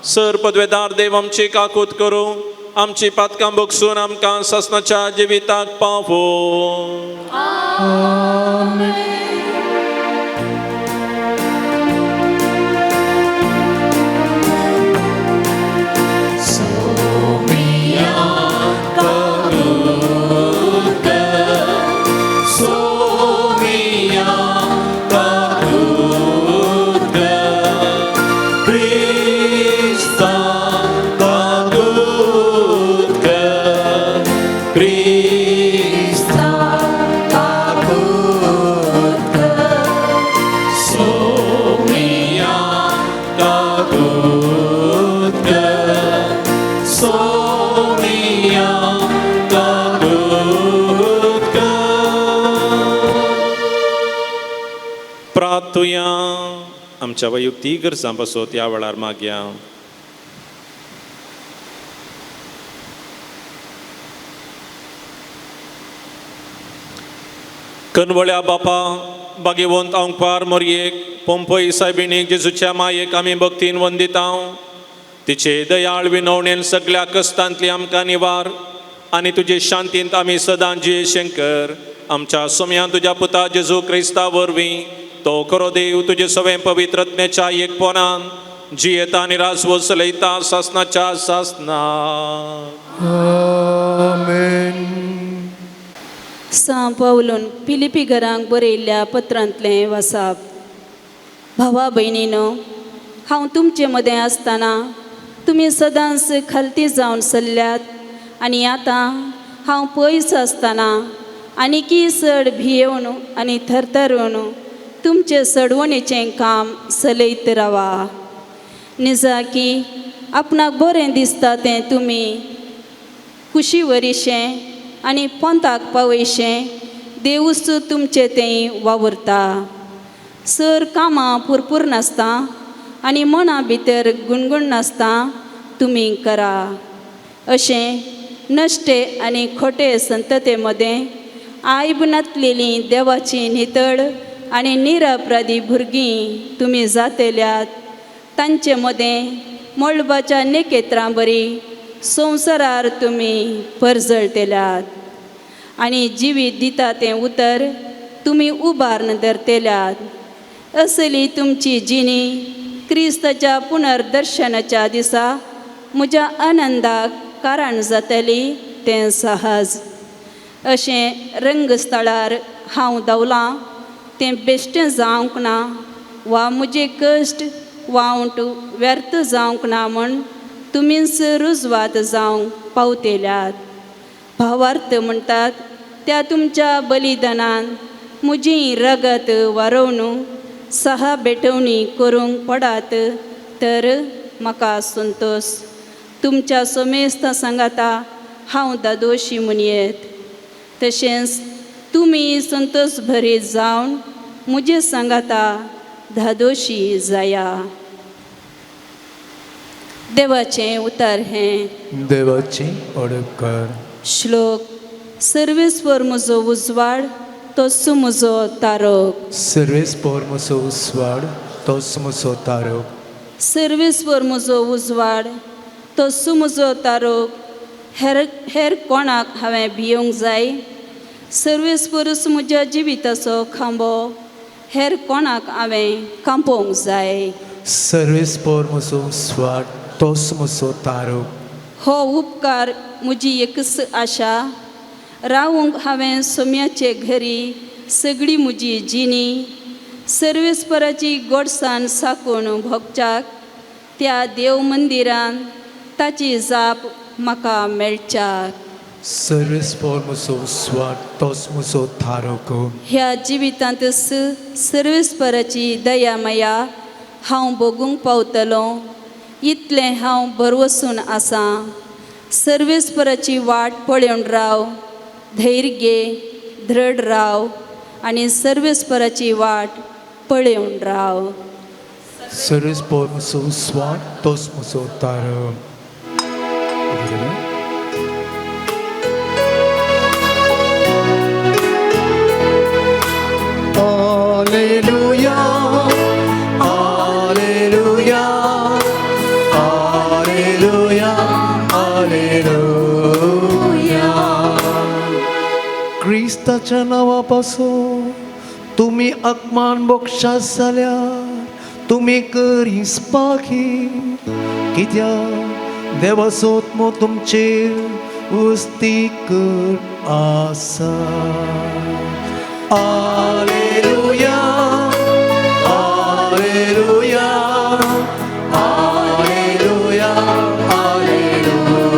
Speaker 2: सर पदवेदार देव आमची काकूत करूं, आमची पातकां बगसून आमकां सासणाच्या जिविताक पावो. प्रार्थुया. आमच्या वैयक्तीक गरजां पासत ह्या वेळार मागया. कनवळ्या बापा बागेवंत आंकपार मोरयेक पोंपय सायबिणीक जेजूच्या मायेक आमी भक्तीन वंदितांव. तिचे दयाळ विनवणेन सगळ्या कश्टांतली आमकां निवार आनी तुजे शांतींत आमी सदां जिये शंकर. आमच्या सोम्या तुज्या पुता जेजू क्रिस्ता वरवीं तो खरो देव तुजे सवें पवित्र आत्म्याच्या एकपणान जियेता आनी राजवट चलयता सासनाच्या सासना.
Speaker 3: आमेन.
Speaker 5: सां पावलून फिलिपी घरांक बरयल्ल्या पत्रांतलें वासाप. भावा भयणीनो, हांव तुमचे मदें आसतना तुमी सदांच खालती जावन सरल्यात आनी आतां हांव पयस आसतना आनीकय चड भियेवन आनी थरथरून तुमचे सडवणेचें काम चलयत रावा. निजाकी आपणाक बरें दिसता तें तुमी कुशी वरीशें आनी पोंताक पावयशें देवूच तुमचे तें वावुरता. सर कामां पुरपूर नासता आनी मना भितर गुणगुण नासता तुमी करा. अशें नश्टे आनी खोटे संतते मदें आयब नातलेली देवाची नितळ आनी निरपराधी भुरगीं तुमी जातेल्यात. तांचे मदें मळबाच्या नेकेत्रां बरी संवसारार तुमी परजळतेल्यात आनी जिवीत दिता तें उतर तुमी उबारून धरतेल्यात. असली तुमची जिणी क्रिस्ताच्या पुनर्दर्शनाच्या दिसा म्हज्या आनंदाक कारण जातली तें सहज. अशें रंगस्थळार हांव धांवलां तें बेश्टें जावंक ना वा म्हजे कश्ट वावंट व्यर्थ जावंक ना म्हूण तुमीच रुजवात जावंक पावतेल्यात. भावार्थ म्हणटात त्या तुमच्या बलिदानान म्हजी रगत वारोवन सहा भेटवणी करूंक पडात तर म्हाका संतोश. तुमच्या सोमेस्त सांगाता हांव दादोशी म्हणयेत. तशेंच तुमी संतोश भरीत जावन म्हजे सांगाता धादोशी जाया. देवाचें उतर हें.
Speaker 3: देवाची ओडकर.
Speaker 5: श्लोक. सर्वेस्पर म्हजो उजवाड तोच म्हजो तारक.
Speaker 3: सर्वेस्पोर म्हजो उजवाड तोच म्हजो तारक.
Speaker 5: सर्वेस्पर म्हजो उजवाड तोच म्हजो तारक. हेर हेर कोणाक हांवें भियोंक जाय? सर्वेस्परूच म्हज्या जिविताचो खांबो. हेर कोणाक हांवें कांपोवंक जाय?
Speaker 3: सर्वेस्पोर म्हजो उजवाड तोच म्हजो तारक.
Speaker 5: हो उपकार म्हजी एकच आशा. रावूंक हांवें सोम्याचे घरी सगळी म्हजी जिणी. सर्वेस्पराची गोडसाण साकून भोगच्याक त्या देव मंदिरान ताची जाप म्हाका मेळच्याक.
Speaker 3: सर्वेस्पोर म्हजो उजवाड तोच म्हजो तारक.
Speaker 5: ह्या जिवितांत सर्वेस्पराची दया माया हांव भोगूंक पावतलो इतलें हांव भरवसून आसां. सर्वेस्पराची वाट पळोवन राव, धैर्य घे, दृढ राव आनी सर्वेस्पराची वाट पळोवन राव.
Speaker 3: सर्वेस्पोर म्हजो उजवाड तोच म्हजो Tarak. Alleluia, Alleluia, Alleluia, Alleluia. क्रिस्ताच्या नांवापासून तुमी अपमान बोक्षास जाल्यार तुमी करीस पाखी कित्याक देवाचो आत्मो तुमचेर उस्ती कर आसा. Alleluia, Alleluia, Alleluia, Alleluia.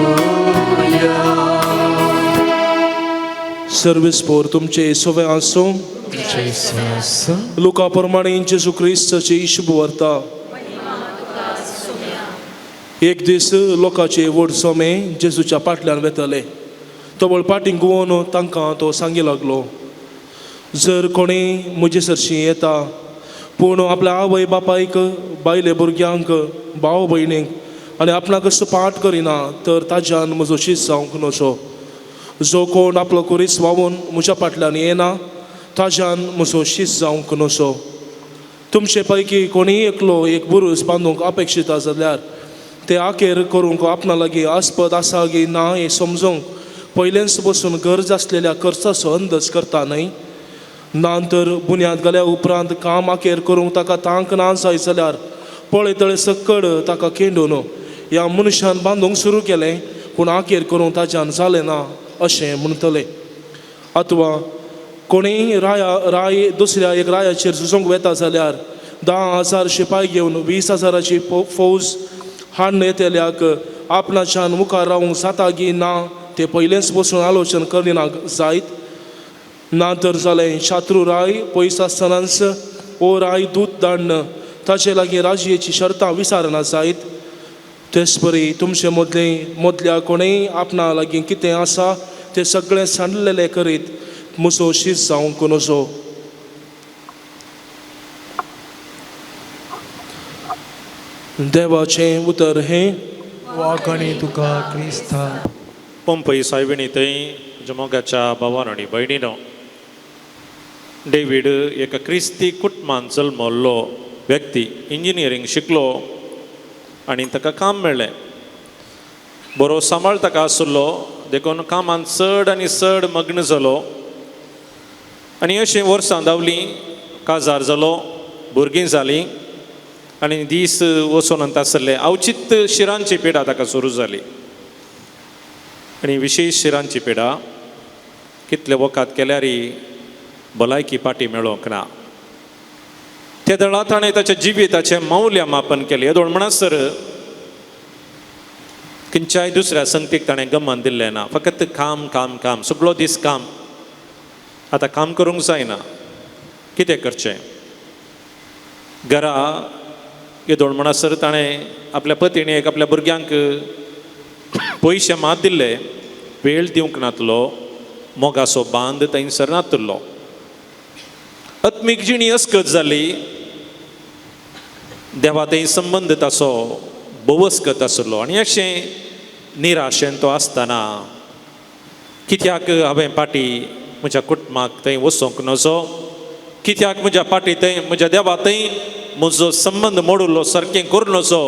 Speaker 4: सर्वेस्पोर तुमचे सोवे आसूं. लुका प्रमाणे जेजू क्रिस्ताची शुभ वार्ता. एक दीस लोकांचे व्हड सोमे जेजूच्या फाटल्यान वेताले. तो व्हड पाटीं गुवोन तांकां तो सांगी लागलो, जर कोणी म्हजे सरशीं येता पूण आपल्या आवय बापायक, बायले भुरग्यांक, भाव भयणीक आनी आपणाक असो पाठ करिना तर ताज्यान म्हजो शीत जावंक नजो. जो कोण आपलो कुरीस व्हांवून म्हज्या फाटल्यान येना ताज्यान म्हजो शीत जावंक नजो. तुमचे पैकी कोणीय एकलो एक बुरूज बांदूंक अपेक्षीत जाल्यार ते आखेर करूंक आपणा लागीं आस्पद आसा गी ना हें समजूंक पयलेंच बसून गरज आसलेल्या खर्चाचो अंदाज करता न्हय. ना तर बुन्याद घाल्या उपरांत काम आखेर करूंक ताका तांक ना जाय जाल्यार पळय तळे सक्कड ताका केंडून ह्या मनशान बांदूंक सुरू केलें पूण आखेर करूंक ताज्यान जालें ना अशें म्हणटले. अथवा कोणीय राया राय दुसऱ्या एक रायाचेर झुजूंक वेता जाल्यार 10,000 शिपाय घेवन 20,000 फौज हाडून येतल्याक आपणाच्यान मुखार रावूंक जाता गी ना ते पयलेंच बसून आलोचन करिना जायत. ना तर जालें शात्रू राय पयस आसतनाच ओ राय दूत धाडन ताचे लागीं राजयेची शर्तां विचारना जायत. तेच परी तुमचे मदले मदल्या कोणेय आपणा लागीं कितें आसा ते सगळें सांडलेलें करीत म्हजो शीत जावंक नजो. देवाचें उतर हें.
Speaker 3: वाकणी तुका क्रिस्ता.
Speaker 2: पंपई सायबिणी थंय म्हज्या मोगाच्या भावान आनी भयणीनो, डेवीड एका क्रिस्ती कुटुंबान जल्मल्लो व्यक्ती, इंजिनियरींग शिकलो आनी ताका काम मेळ्ळें. बरो सांबाळ ताका आशिल्लो देखून कामान चड आनी चड मग्न जालो आनी अशीं वर्सां धांवलीं, काजार जालो, भुरगीं जालीं आनी दीस वचून आसले. अवचीत शिरांची पिडा ताका सुरू जाली आनी विशेश शिरांची पिडा कितले वखद केल्यारय भलायकी पाटी मेळोंक ना. त्या दळा ताणें ताच्या जिविताचें मौल्य मापन केलें. येदोळ म्हणसर खंयच्याय दुसऱ्या संगतीक ताणें गमन दिल्लें ना, फकत काम काम काम, सगळो दीस काम. आतां काम करूंक जायना, कितें करचें? घरा येदोळ म्हणसर ताणें आपल्या पतिणेक आपल्या भुरग्यांक पयशे मात दिल्ले, वेळ दिवंक नातलो, मोगाचो बांद थंयसर नातलो. आत्मीक जिणी अस्कत जाली, देवा थंय संबंद ताचो भोवस्कत आसलो आनी अशें निराशेन तो आसतना कित्याक हांवें पाटी म्हज्या कुटुंबाक थंय वचोंक नजो, कित्याक म्हज्या पाटी थंय म्हज्या देवा थंय म्हजो संबंद मोडुल्लो सारकें करूं नजो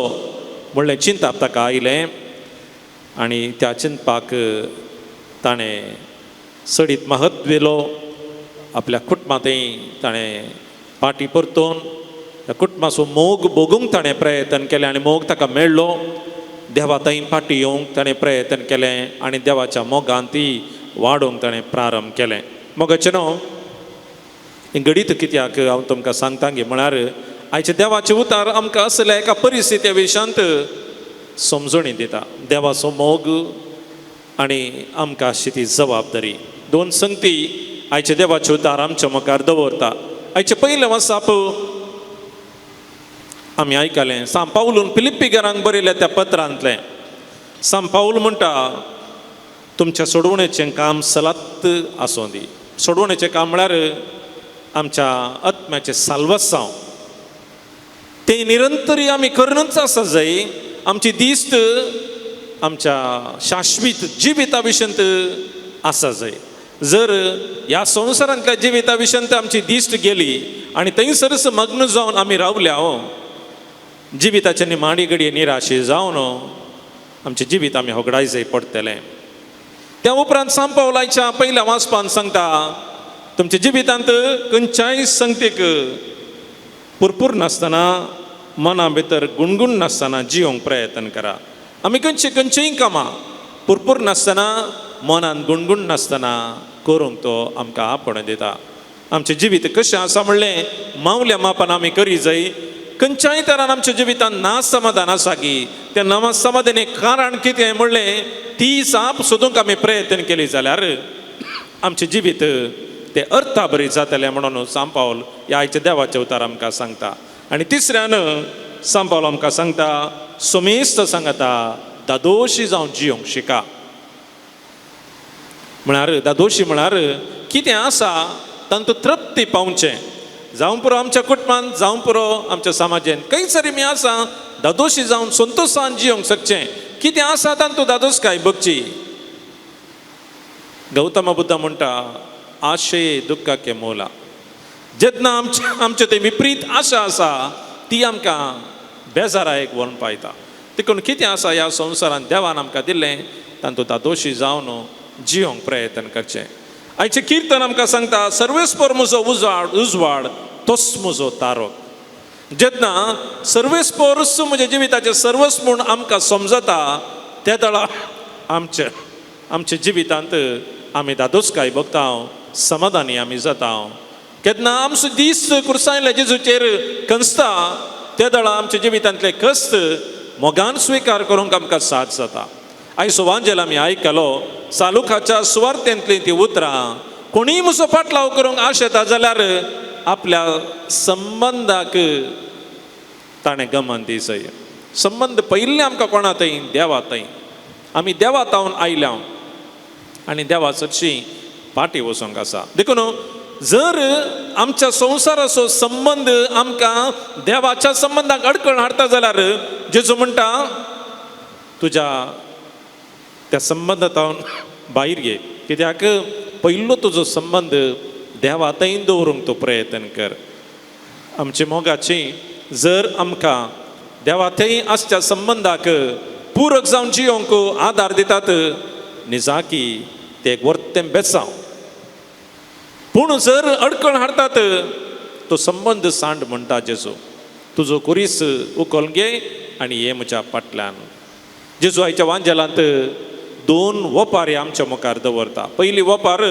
Speaker 2: म्हणलें चिंताप ताका आयलें आनी त्या चिंतपाक ताणें चडीत महत्व दिलो. आपल्या कुटुंबांतय ताणें पाटी परतून त्या कुटुंबाचो मोग भोगूंक ताणें प्रयत्न केलें आनी मोग ताका मेळ्ळो. देवा थंय पाटी येवंक ताणें प्रयत्न केलें आनी देवाच्या मोगान ती वाडोवंक ताणें प्रारंभ केलें. मोगाचें न्हू हें घडीत कित्याक हांव तुमकां सांगता गे म्हळ्यार आयच्या देवाचें उतार आमकां असल्या एका परिस्थिती विशांत समजणी दिता. देवाचो मोग आनी आमकां आसची ती जबाबदारी, दोन संगती आयच्या देवाचें उतार आमच्या मुखार दवरता. आयचें पयलें वाचप आमी आयकलें सांत पावलून फिलिप्पीकरांक बरयल्या त्या पत्रांतलें. सांत पावल म्हणटा तुमच्या सोडवणेचें काम सलात आसूं दी. सोडवणेचें काम म्हळ्यार आमच्या आत्म्याचें साल्वासांव, तें निरंतरी आमी करूनच आसा जाय. आमची दिस्त आमच्या शाश्वीत जिविता विशंत आसा जाय. जर ह्या संवसारांतल्या जिविता विशंत आमची दिश्ट गेली आनी थंयसरच मग्न जावन आमी रावल्या हो, जिविताच्या निमाणी घडये निराशे जावन आमचें जिवीत आमी होगडाय जाय पडटलें. त्या उपरांत सांत पावलाच्या पयल्या वाचपान सांगता तुमच्या जिवितांत खंयच्याय संगतीक पुरपूर नासतना मना भितर गुणगुण नासतना जियोंक प्रयत्न करा. आमी खंयची खंयचीय कामां पुरपूर नासतना मनान गुणगुण नासतना करूंक तो आमकां आपोवणें दिता. आमचें जिवीत कशें आसा म्हणलें मावल्या मापान आमी करी जाय. खंयच्याय तरान आमच्या जिवितांत ना समाधान आसा की त्या ना समाधाने कारण कितें म्हणलें ती साप सोदूंक आमी प्रयत्न केली जाल्यार आमचें जिवीत तें अर्थाबरी जातलें म्हणून सांत पावल ह्या आयच्या देवाचें उतार आमकां सांगता. आनी तिसऱ्यान सांत पावल आमकां सांगता समेस्त सांगता दादोशी जावन जियोंक शिका. म्हळ्यार दादोशी म्हळ्यार कितें आसा तांतूं तृप्ती पावचें. जावं पुरो आमच्या कुटुंबांत, जावं पुरो आमच्या समाजांत, खंयसर आमी आसा दादोशी जावन संतोशान जियोंक शकचें. कितें आसा तांतूं दादोसकाय बगची. गौतम बुद्ध म्हणटा आशय दुख्खाके मोला. जेन्ना आमचे ते विपरीत आशा आसा ती आमकां बेजारायक व्हरून पायता. देखून कितें आसा ह्या संवसारांत देवान आमकां दिल्लें तांतूं दादोशी जावन जियोंक प्रयत्न करचें. आयचें किर्तन आमकां सांगता सर्वेस्पर म्हजो उजवाड उजवाड तोच म्हजो तारो. जेन्ना सर्वेस्परच म्हज्या जिविताचें सर्वस्व म्हूण आमकां समजता त्या दळा आमच्या आमच्या जिवितांत आमी दादोसकाय बगता, समाधानी आमी जाता. केन्ना आमचो दीस कुर्सायले जेजूचेर कंसता त्या दळा आमच्या जिवितांतले कस्त मोगान स्विकार करूंक आमकां साथ जाता. आयचो वांजेल आमी आयकलो सालुखाच्या सुवार्थेंतलीं ती उतरां कोणीय म्हजो फाटलाव करूंक आशेता जाल्यार आपल्या संबंदाक ताणें गमन दिसय. संबंद पयलीं आमकां कोणा थंय देवा थंय आमी देवा तावन आयल्या. आनी देवा सरशी पाटी वचोंक आसा. देखून जर आमच्या संवसाराचो संबंद आमकां देवाच्या संबंदाक अडकण हाडटा जाल्यार जेजू म्हणटा तुज्या त्या संबंदांत भायर घे, कित्याक पयलो तुजो संबंद देवा थंय दवरूंक तूं प्रयत्न कर. आमचे मोगाची जर आमकां देवा थंय आसच्या संबंदाक पूरक जावन जियोंक आदार दितात निजाकी ते एक वर्तें बेसांव. पूण जर अडकण हाडटात तो संबंद सांड म्हणटा जेजू, तुजो कुरीस उखल घे आनी ये म्हज्या फाटल्यान. जेजू आयच्या वांजेलांत दोन वपारी आमच्या मुखार दवरता. पयली वपार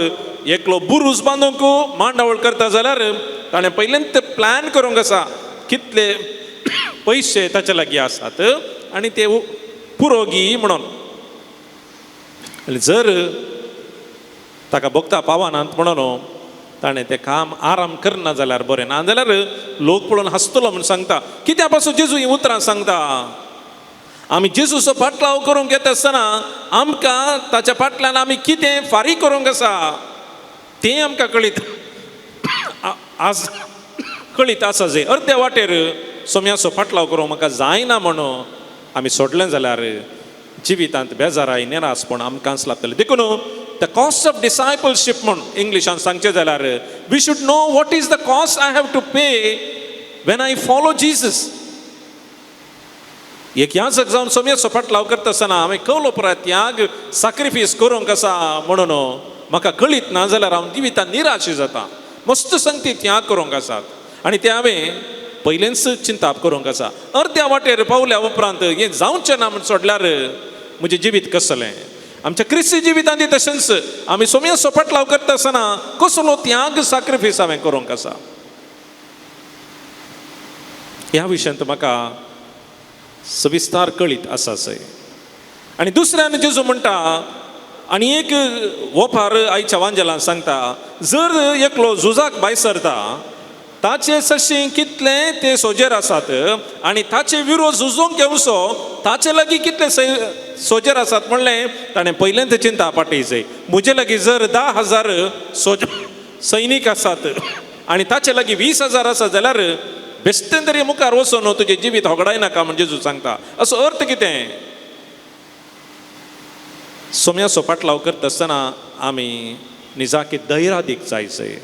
Speaker 2: एकलो बुरूज बांदूंक मांडावळ करता जाल्यार ताणें पयल्यान प्लॅन करूंक आसा कितले पयशे ताच्या लागीं आसात आनी ते पुरोगी म्हणून. आनी जर ताका भोगता पावनात म्हणून ताणें तें काम आराम करना जाल्यार बरें, ना जाल्यार लोक पळोवन हांसतलो म्हूण सांगता. कित्या पासून जेजू हीं उतरां सांगता? आमी जेजूचो फाटलाव करूंक येता आसतना आमकां ताच्या फाटल्यान आमी कितें फारीक करूंक आसा तें आमकां कळीत आज कळीत आसा. जे अर्दे वाटेर सोम्याचो फाटलाव करूंक म्हाका जायना म्हणून आमी सोडलें जाल्यार जिवितांत बेजाराय निरासपण आमकांच लागतलें. देखून the cost of discipleship म्हूण इंग्लिशान सांगचें जाल्यार we should know what is the cost I have to pay when I follow Jesus. एक याजक जावन सोम्याचो फाटलाव करता आसतना हांवें कवलो परत त्याग साक्रिफीस करूंक आसा म्हणून म्हाका कळीत ना जाल्यार हांव जिवितांत निराश जाता. मस्त संगती त्याग करूंक आसात आनी तें हांवें पयलेंच चिंताप करूंक आसा. अर्द्या वाटेर पावल्या उपरांत हें जावचें ना म्हूण सोडल्यार म्हजें जिवीत कसलें? आमच्या क्रिस्ती जिवितांत तशेंच आमी सोम्याचो फाटलाव करता आसतना कसलो त्याग साक्रिफीस हांवें करूंक आसा ह्या विशयांत म्हाका सविस्तार कळीत आसा सय. आनी दुसऱ्यान जेजू म्हणटा आनी एक वोपार आयच्या वांजेलान सांगता, जर एकलो झुजाक भायर सरता ताचे सशी कितले ते सोजेर आसात आनी ताचे विरोध झुजूंक येवचो ताचे लागीं कितले सोजेर आसात म्हणलें ताणें पयलेंच चिंता पाटयचे. म्हजे लागीं जर 10,000 सैनीक आसात आनी ताचे लागीं 20,000 आसात जाल्यार बेश्टें तरी मुखार वचून तुजें जिवीत होगडायनाका म्हण जेजू सांगता. असो अर्थ कितें? सोम्याचो फाटलाव करता आसतना आमी निजाकी धैर्यादीक जायचें,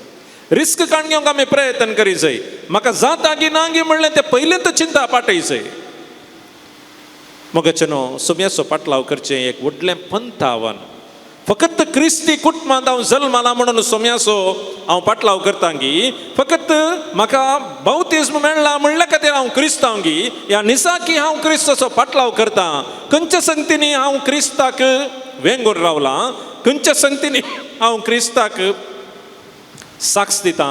Speaker 2: रिस्क काडून घेवंक आमी प्रयत्न करी जाय. म्हाका जाता गी ना गी म्हणलें तें पयलेंच चिंता पाटयचें. मगचे न्हू सोम्याचो फाटलाव करचें एक व्हडलें पंथावन. फकत क्रिस्ती कुटुंबांत हांव जल्माला म्हणून सोम्याचो हांव पाटलाव करता गी, फकत म्हाका बावतिज्म मेळ्ळा म्हणल्या खातीर हांव क्रिस्तांव गी, ह्या निसाकी हांव क्रिस्ताचो पाटलाव करता. खंयच्या संगतींनी हांव क्रिस्ताक वेंगून रावलां, खंयच्या संगतींनी हांव क्रिस्ताक साक्ष दिता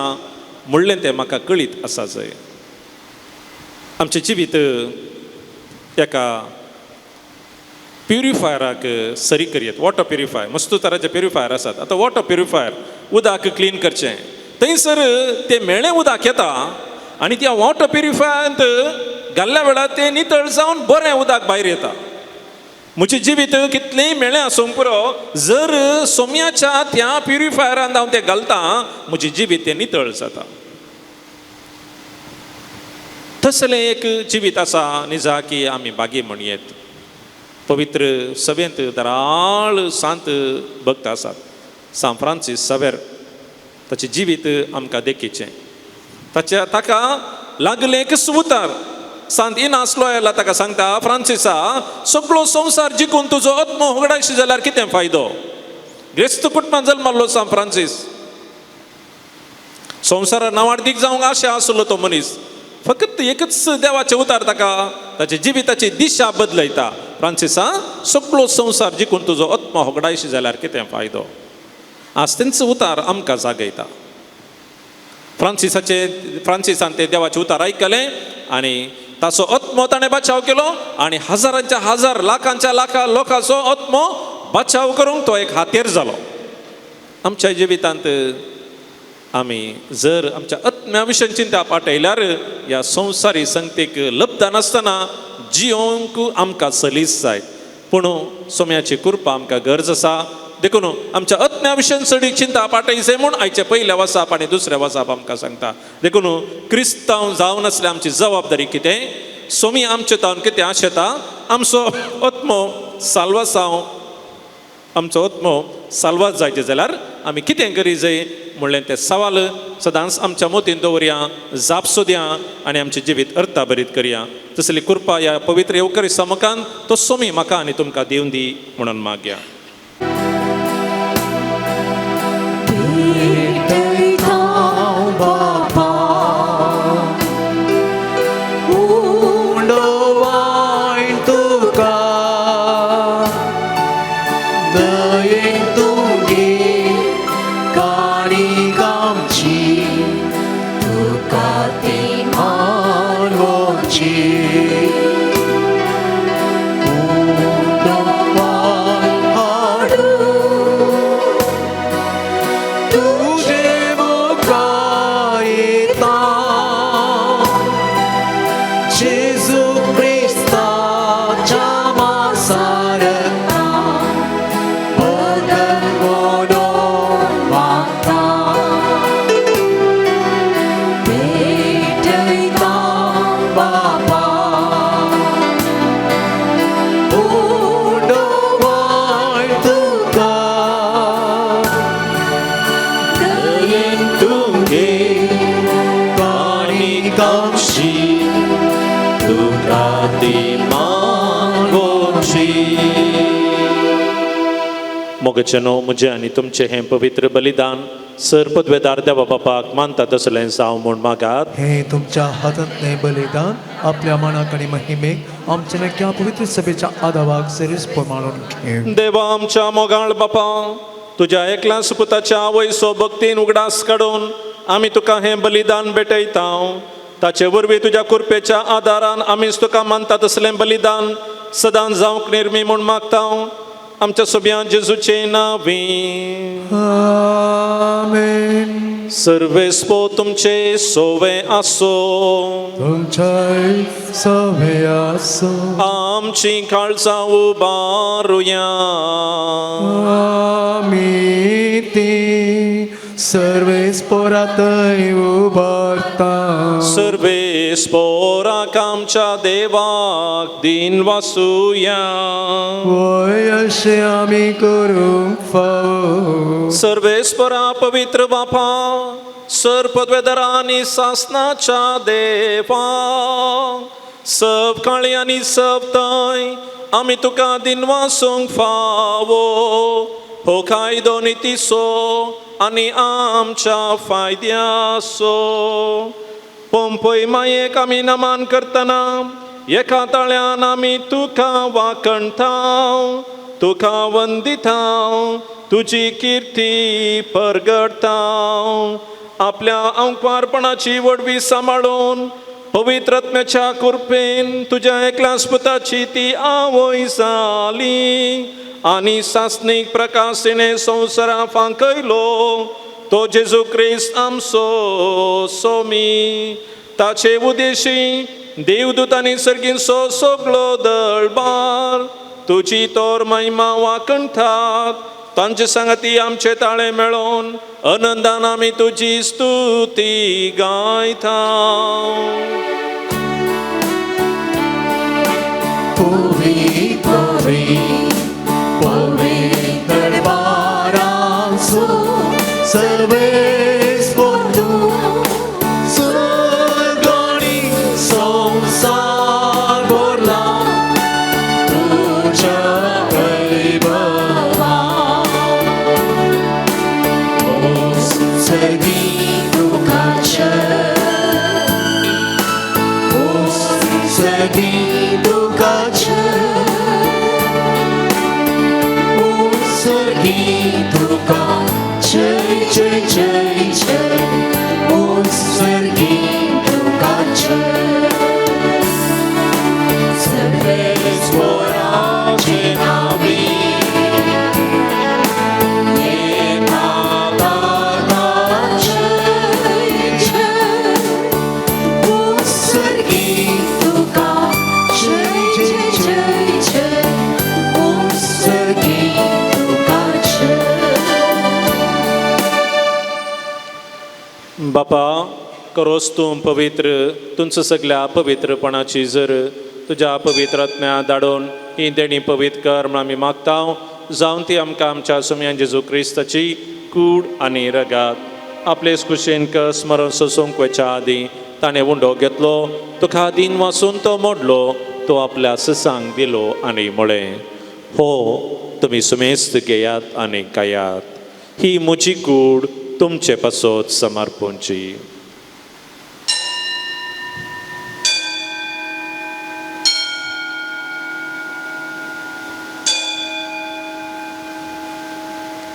Speaker 2: म्हणलें तें म्हाका कळीत आसा जाय. आमचें जिवीत एका प्युरिफायराक सरी करयत, वॉटर प्युरिफायर, मस्त तराचे प्युरिफायर आसात. आतां वॉटर प्युरिफायर उदक क्लीन करचें, थंयसर तें मेळ्ळें उदक येता आनी त्या वॉटर प्युरिफायरांत घाल्ल्या वेळार तें नितळ जावन बरें उदक भायर येता. म्हजें जिवीत कितलेंय मेळ्ळें आसूंक पुरो, जर सोम्याच्या त्या प्युरिफायरांत हांव तें घालतां म्हजें जिवीत तें नितळ जाता. तसलें एक जिवीत आसा निजाकी आमी बागी म्हणयेत. पवित्र सभेंत दराळ सांत भक्त आसात. सांत फ्रांसीस सावेर ताचें जिवीत आमकां देखीचें. ताच्या ताका लागलें एक सुतार. सांत इनास लोयला ताका सांगता, फ्रांसिसा सगळो संवसार जिखून तुजो आत्मो होगडायशी जाल्यार कितें फायदो? ग्रेस्त कुटुंबांत जल्माल्लो सांत फ्रांसीस, संवसारार नांवाडदीक जावंक आशा आसलो तो मनीस. फकत एकच देवाचें उतार ताका ताच्या जिविताची दिशा बदलयता. फ्रांसिसा सगळो संवसार जिखून तुजो आत्मो होगडायशी जाल्यार कितें फायदो? आज तेंच उतार आमकां जागयता. फ्रांसिसान ते देवाचें उतार आयकलें आनी ताचो आत्मो ताणें बचाव केलो आनी हजारांच्या हजार लाखांच्या लाखां लोकांचो आत्मो बचाव करूंक तो एक हातेर जालो. आमच्या जिवितांत आमी जर आमच्या आत्म्या विशीं चिंता पाटयल्यार ह्या संवसारी संगतीक लब्ध नासतना जियोंक आमकां सलीस जाय. पूण सोम्याची कृपा आमकां गरज आसा. देखून आमच्या आत्म्या विशयान चड चिंता पाटयचे म्हूण आयच्या पयल्या वसाप आनी दुसऱ्या वसाप आमकां सांगता. देखून क्रिस्तांव जावन आसल्या आमची जबाबदारी कितें, सोमी आमचे तावन कितें आशेता, आमचो आत्मो साल्वासांव, आमचो आत्मो साल्वात जायचे जाल्यार आमी कितें करी जाय म्हणलें तें सवाल सदांच आमच्या मोतीन दवरया, जाप सोदया आनी आमचें जिवीत अर्थाभरीत करया. तसली कृपा ह्या पवित्र येवकरी मुखान तो सोमी म्हाका आनी तुमकां दिवन दी म्हणून मागया. मोगचेनो म्हजें आनी तुमचें हें पवित्र बलिदान सर पदवेदार देवा बापाक मानता तसलें जावं म्हूण मागात.
Speaker 3: हे तुमच्या हातांतलें बलिदान आपल्या मनाक आनी महिमेक आमच्या नक्या पवित्र सभेच्या आदावाक सरीस प्रमाणून घेव.
Speaker 2: देवा आमच्या मोगाळ बापा, तुज्या एकल्या सुपुताच्या आवयसो भक्तीन उगडास काडून आमी तुका हें बलिदान भेटयता. ताचे वरवीं तुज्या कृपेच्या आदारान आमीच तुका मानता तसलें बलिदान सदां जावंक निर्मी म्हूण मागता. आमच्या सोब्या जेजूचे नांवी
Speaker 3: आमेन.
Speaker 2: सर्वेस्पो तुमचे सोवे आसो,
Speaker 3: तुमच्याय सवे आसो.
Speaker 2: आमची काळजां उबारुया,
Speaker 3: आमी ती सर्वेस्पोरातय उबारता.
Speaker 2: सर्वेस्पोराक आमच्या देवाक दिन वासुया,
Speaker 3: वय अशें आमी करूंक फावो.
Speaker 2: सर्वेस्परा पवित्र बापा, सर पदवेदारा आनी सासनाच्या देवा, सब काळी आनी सब थंय आमी तुका दिनवासूंक फावो. हो कायदो नितीचो आनी आमच्या फायद्याचो. पंपय मायेक आमी नमन करतना एका ताळ्यान आमी तुका वाखणता, तुका वंदिता, तुजी किर्ती परगडता. आपल्या अंकवारपणाची वडवी सांबाळून पवित्र आत्म्याच्या कृपेन तुज्या एकल्या पुताची ती आवय जाली आनी सासणीक प्रकाश तिणें संवसारा फांकयलो तो जेजू क्रिस्त आमचो सोमी. ताचे उदेशी देवदूतांनी सर्गींचो सगळो दळबार तुजी तोर महिमा वाखणतात. तांचे सांगाती आमचे ताळे मेळोवन आनंदान आमी तुजी स्तुती गायता.
Speaker 3: Jai, Jai, Jai, Jai,
Speaker 2: बापा करोस तूं पवित्र तुमचो सगल्या पवित्रपणाची जर तुज्या पवित्र आत्म्या धाडून ही देणी पवित्र कर म्हण आमी मागता जावन ती आमकां आमच्या सुमयान जेजू क्रिस्ताची कूड आनी रगात आपले कुशेन कस मरण सोसूंक वयच्या आदीं ताणें उंडो घेतलो तुका दीन वासून तो मोडलो तो आपल्या ससांक दिलो आनी म्हळें हो तुमी सुमेस्त घेयात आनी खायात ही म्हजी कूड तुमचे पासत समर्पूंची.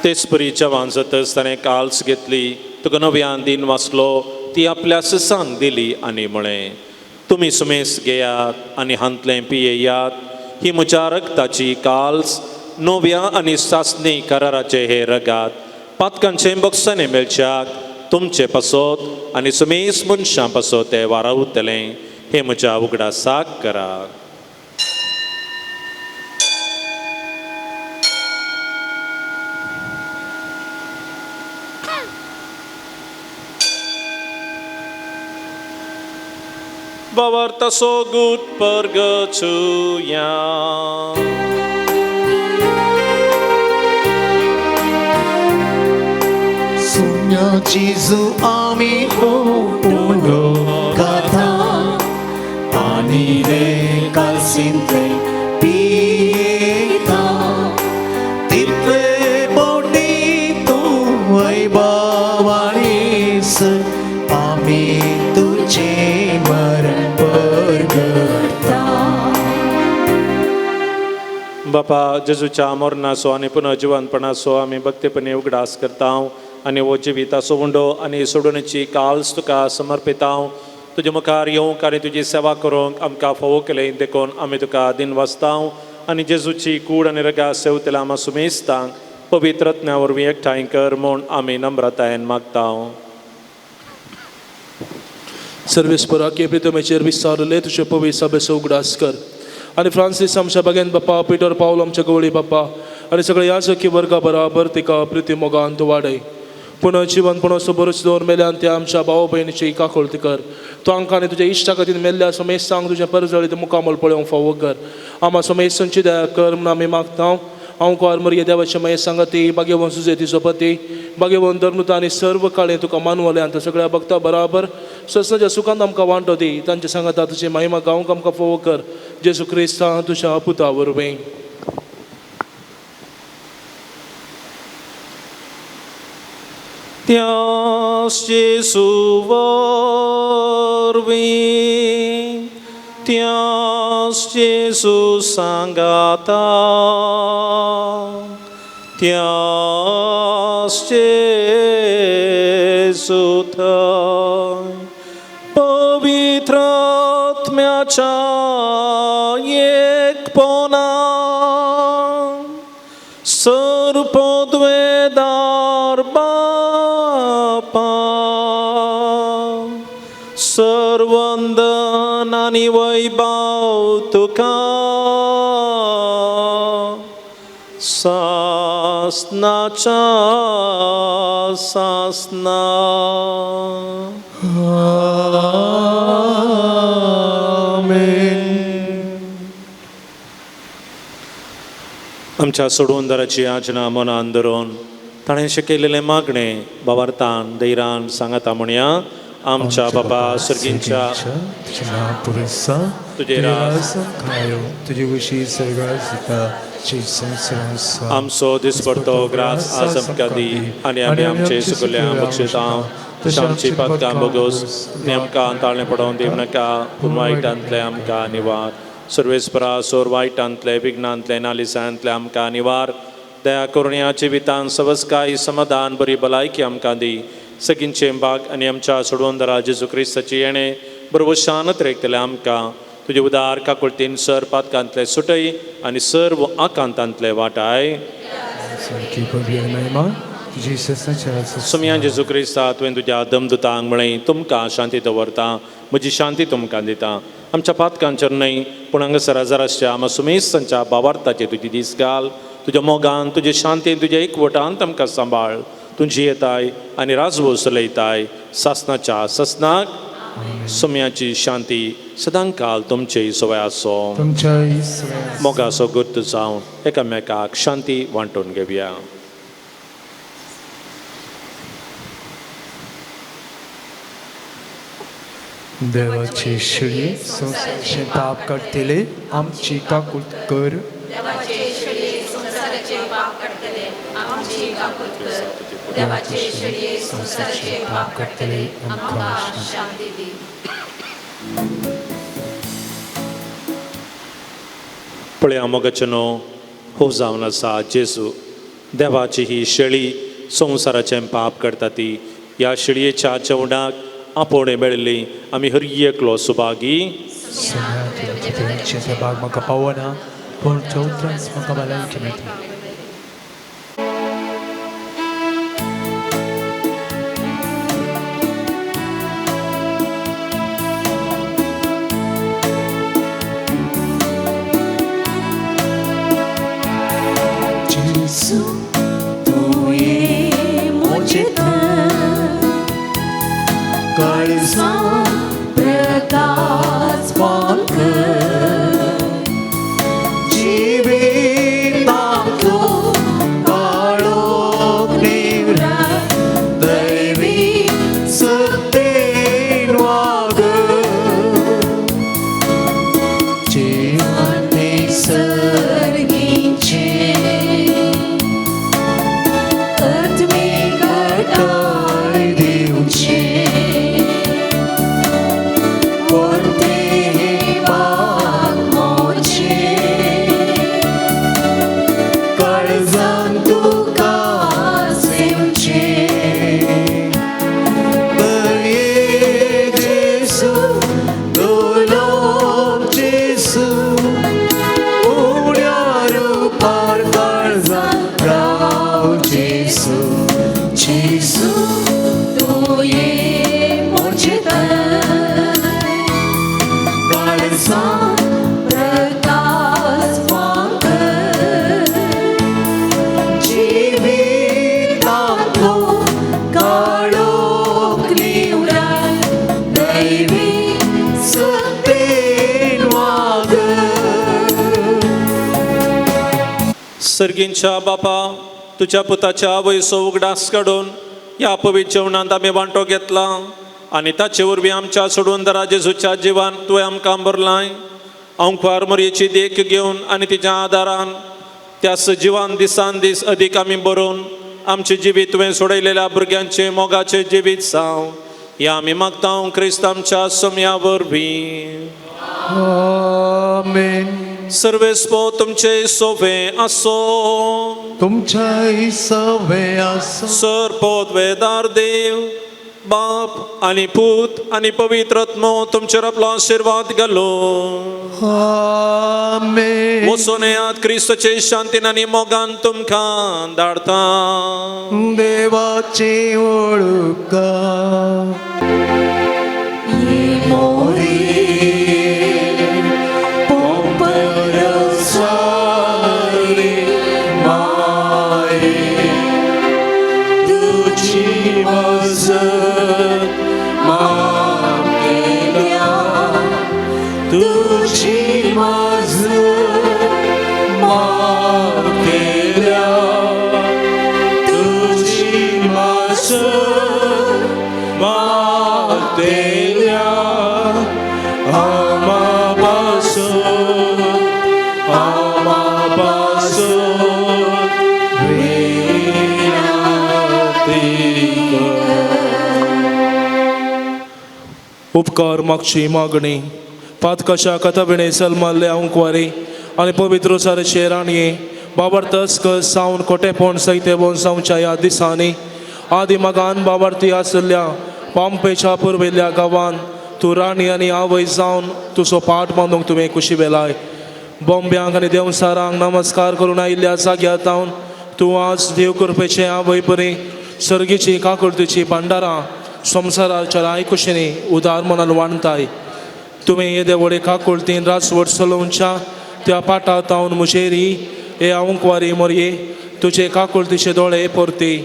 Speaker 2: तेच परी जवान जातच ताणें काल्स घेतली तुका नव्यान दीन वाचलो ती आपल्या ससांक दिली आनी म्हळें तुमी सुमेस घेयात आनी हांतलें पियेयात ही म्हज्या रगताची काल्स नव्या आनी सासणी कराराचे हे रगात पातकांचें बक्षाने मेळच्याक तुमचे पासत आनी सुमेस मनशां पासत तें वारावतलें हें म्हज्या उगडासाक करा. Bavarta so gut pergăciuia.
Speaker 1: Sogno Gesù amico uno kata anire calcinte pietà title bodi tu ai bavanis आमी तुझे मरण परगटा.
Speaker 2: बापा जेजूच्या मरणाचो आनी पुनर्जिवनपणाचो आमी भक्तीपणी उगडास करता आनी हो जिविताचो उंडो आनी सोडवणेची काल्स तुका समर्पिता. तुजे मुखार येवंक आनी तुजी सेवा करूंक आमकां फावो केलें देखून आमी तुका दिन वाचता आनी जेजूची कूड आनी रगा सेवतल्या आमा सुमेस्तांक पवित्र रत्ना वरवीं एकठांय कर म्हूण आमी नम्रतायेन मागता.
Speaker 4: सर्वेस्पराके प्रितमेचेर विस्तारले तुजे पवित्र सभेचो उगडास कर आनी फ्रांसीस आमच्या बागेन बाप्पा पिटर पावल आमच्या गवळी बाप्पा आनी सगळे याजकी वर्गा बराबर तिका प्रिती मोगान तूं वाडय. पुनः जिवनपण असो बरोच दवर मेल्यान त्या आमच्या भाव भयणीची काकुळती कर. तूं आमकां आनी तुज्या इश्टा खातीर मेल्ल्या समेस्तांक तुजें परजळीत मुखामळ पळोवंक फावो कर. आमा समेस्तांची दया कर म्हूण आमी मागता. हांव कुवार मरिये देवाचे माये सांगाती बागेवन सुजेती पती बागेवन धर्मता आनी सर्व काळे तुका मानवले आनी सगळ्या भक्ता बराबर ससनाच्या सुखांत आमकां वांटो दी. तांच्या सांगाता तुजी महिमा गावंक आमकां फावो कर. जेजू क्रिस्ता तुज्या पुता वरवीं.
Speaker 2: त्यास जेजू वरवीं त्यास जेजू सांगाता त्यास जेजू थंय पवित्र आत्म्याच्या एकपणान सर्वपदवेदार बापा सर्वंदन आनी वैभव तुका सासनाच्या सासना.
Speaker 1: आमेन.
Speaker 2: आमच्या सोडवणदाराची आजना मनान धरून ताणें शिकयलेलें मागणें बाबार्थान दैरान सांगाता म्हणया. आमच्या बाबा सर्गींच्या
Speaker 3: तुजें नांव पवित्र
Speaker 2: तुजें राज
Speaker 3: खायो तुजी खुशी सर्गात जाता तशी संवसारांत आसा.
Speaker 2: आमचो दिसपडतो ग्रास आज आमकां दी आनी आमी आमचे सुकल्या बक्षितां तशें आमची पातकां बोगोस आनी आमकां ताळणें पडोवन दिवं नाका पूण वायटांतलें आमकां निवार. सर्वेस्परा सोर वायटांतलें विघ्नांतलें नालिसांतलें आमकां निवार. दया करून ह्या जिवितान सवस्काय समाधान बरी भलायकी आमकां दी. सगींचें बाग आनी आमच्या सोडवणदारा जेजू क्रिस्ताची येणें बरोबर शानत रेखतलें आमकां. तुजे उदार काकुळतीन सर पातकांतले सुटय आनी सर्व आकांतांतले वाटाय.
Speaker 3: सारकी पवित्र महिमा तुजी ससनाच्या
Speaker 2: सोमया जेजू क्रिस्ता तुवें तुज्या दमदुतांक म्हळें तुमकां शांती दवरता म्हजी शांती तुमकां दिता. आमच्या पातकांचेर न्हय पूण हांगासर हजाराच्या आमा सुमेस्तांच्या बावार्थाचेर तुजी दीस घाल. तुज्या मोगान तुजे शांतीन तुज्या एकवटान आमकां सांबाळ. तूं जियेताय आनी राजवस चलयताय सासनाच्या ससनाक. सोम्याची शांती सदांकाल तुमचे सवय आसो.
Speaker 3: तुमच्याय सवय.
Speaker 2: मोगाचो गुर्त जावन एकामेकाक शांती वांटून घेवया.
Speaker 3: देवाची शिळी संवसाराचे पाप काडटले, आमची काकूट कर.
Speaker 6: देवाचे शेळये संवसाराचे पाप काडटले, आमची काकूट कर. देवाचे शेळये संवसाराचे पाप काडटले, आमकां शांती दी.
Speaker 2: पळया मोगाचें न्हू हो जावन आसा जेजू, देवाची ही शेळी संवसाराचें पाप करता ती. ह्या शेळयेच्या जेवणाक आपोवणें मेळिल्ली आमी हर एकलो सुभागी.
Speaker 3: सोम्या ते भाग म्हाका पावना, पूण चवथ्याच म्हाका भलायकी मेळटा.
Speaker 1: जेजू तुवें म्हजें काळजां प्रकाश कर, जिवितांतलो काळोख निवृत्त दैवी सत्तेन वाग, जीवन
Speaker 6: सर्गीचे आत्मीक
Speaker 1: घटाय दिवचे, परते भाग मोचे, काळजान तुका सेवचे. बरये जेसू, दुर्लभ जेसू, उण्या रुपार काळजान राव जेसू. जेसू
Speaker 6: तुवें म्हजें
Speaker 1: काळजान
Speaker 6: प्रकाश कर,
Speaker 1: जिवितांतलो काळोख निवृत्त दैवी सत्तेन वाग.
Speaker 2: सर्गींच्या बापा, तुज्या पुताच्या आवयचो उगडास काडून ह्या पवित्र जेवणांत आमी वांटो घेतला आनी ताचे वरवीं आमच्या सोडून दरा जेजूच्या जिवान तुवें आमकां भरलाय. अंकवार मोरयेची देख घेवन आनी तिच्या आदारान त्या सजिवान दिसान दीस अदीक आमी बरोवन आमचें जिवीत तुवें सोडयलेल्या भुरग्यांचें मोगाचें जिवीत जावं, ह्या आमी मागता क्रिस्त आमच्या सोम्या वरवीं.
Speaker 3: आमेन.
Speaker 2: सर्वेस्पो तुमचे सोवे आसो.
Speaker 3: तुमच्याय सवे आसो.
Speaker 2: सर पोत वेदार देव बाप आनी पूत आनी पवित्र आत्मो तुमचेर आपलो आशिर्वाद घालो.
Speaker 3: आमेन.
Speaker 2: वचून येयात, क्रिस्तचे शांतीन आनी मोगान तुमकां धाडता.
Speaker 3: देवाची ओळखा.
Speaker 1: पोपरसाले माये, तुजी मजत मागेल्या, तुजी मजत मागेल्या, तुजी मजत मागेल्या, आमा पासून, आमा पासून विनंती कर.
Speaker 4: उपकार मागची मागणी. पातकाच्या कथाविणे सलमाल्ले अंकवारी आनी पवित्र सारचे राणये, बाबर्तस सावन कोटेपण सहित बोनसावच्या ह्या दिसांनी आदी मगान बाबार्थी आशिल्ल्या पांपेच्या पुर्विल्ल्या गांवान तूं राणी आनी आवय जावन तुजो पाट बांदूंक तुवें कुशी वेलाय. बॉम्ब्यांक आनी देंवसारांक नमस्कार करून आयिल्ल्या जाग्यार जावन तूं आज देव कृपेचे आवय बरी सर्गीची काकुळतीची भांडारां संवसाराच्या राय कुशीनी उदार मनान वाणताय. तुवें येदे व्हडे काकुळतीन रासवट चलोवच्या त्या पाटा तावन मुशेरी हे अंकवारी मोरये तुजे काकुळतीचे दोळे परती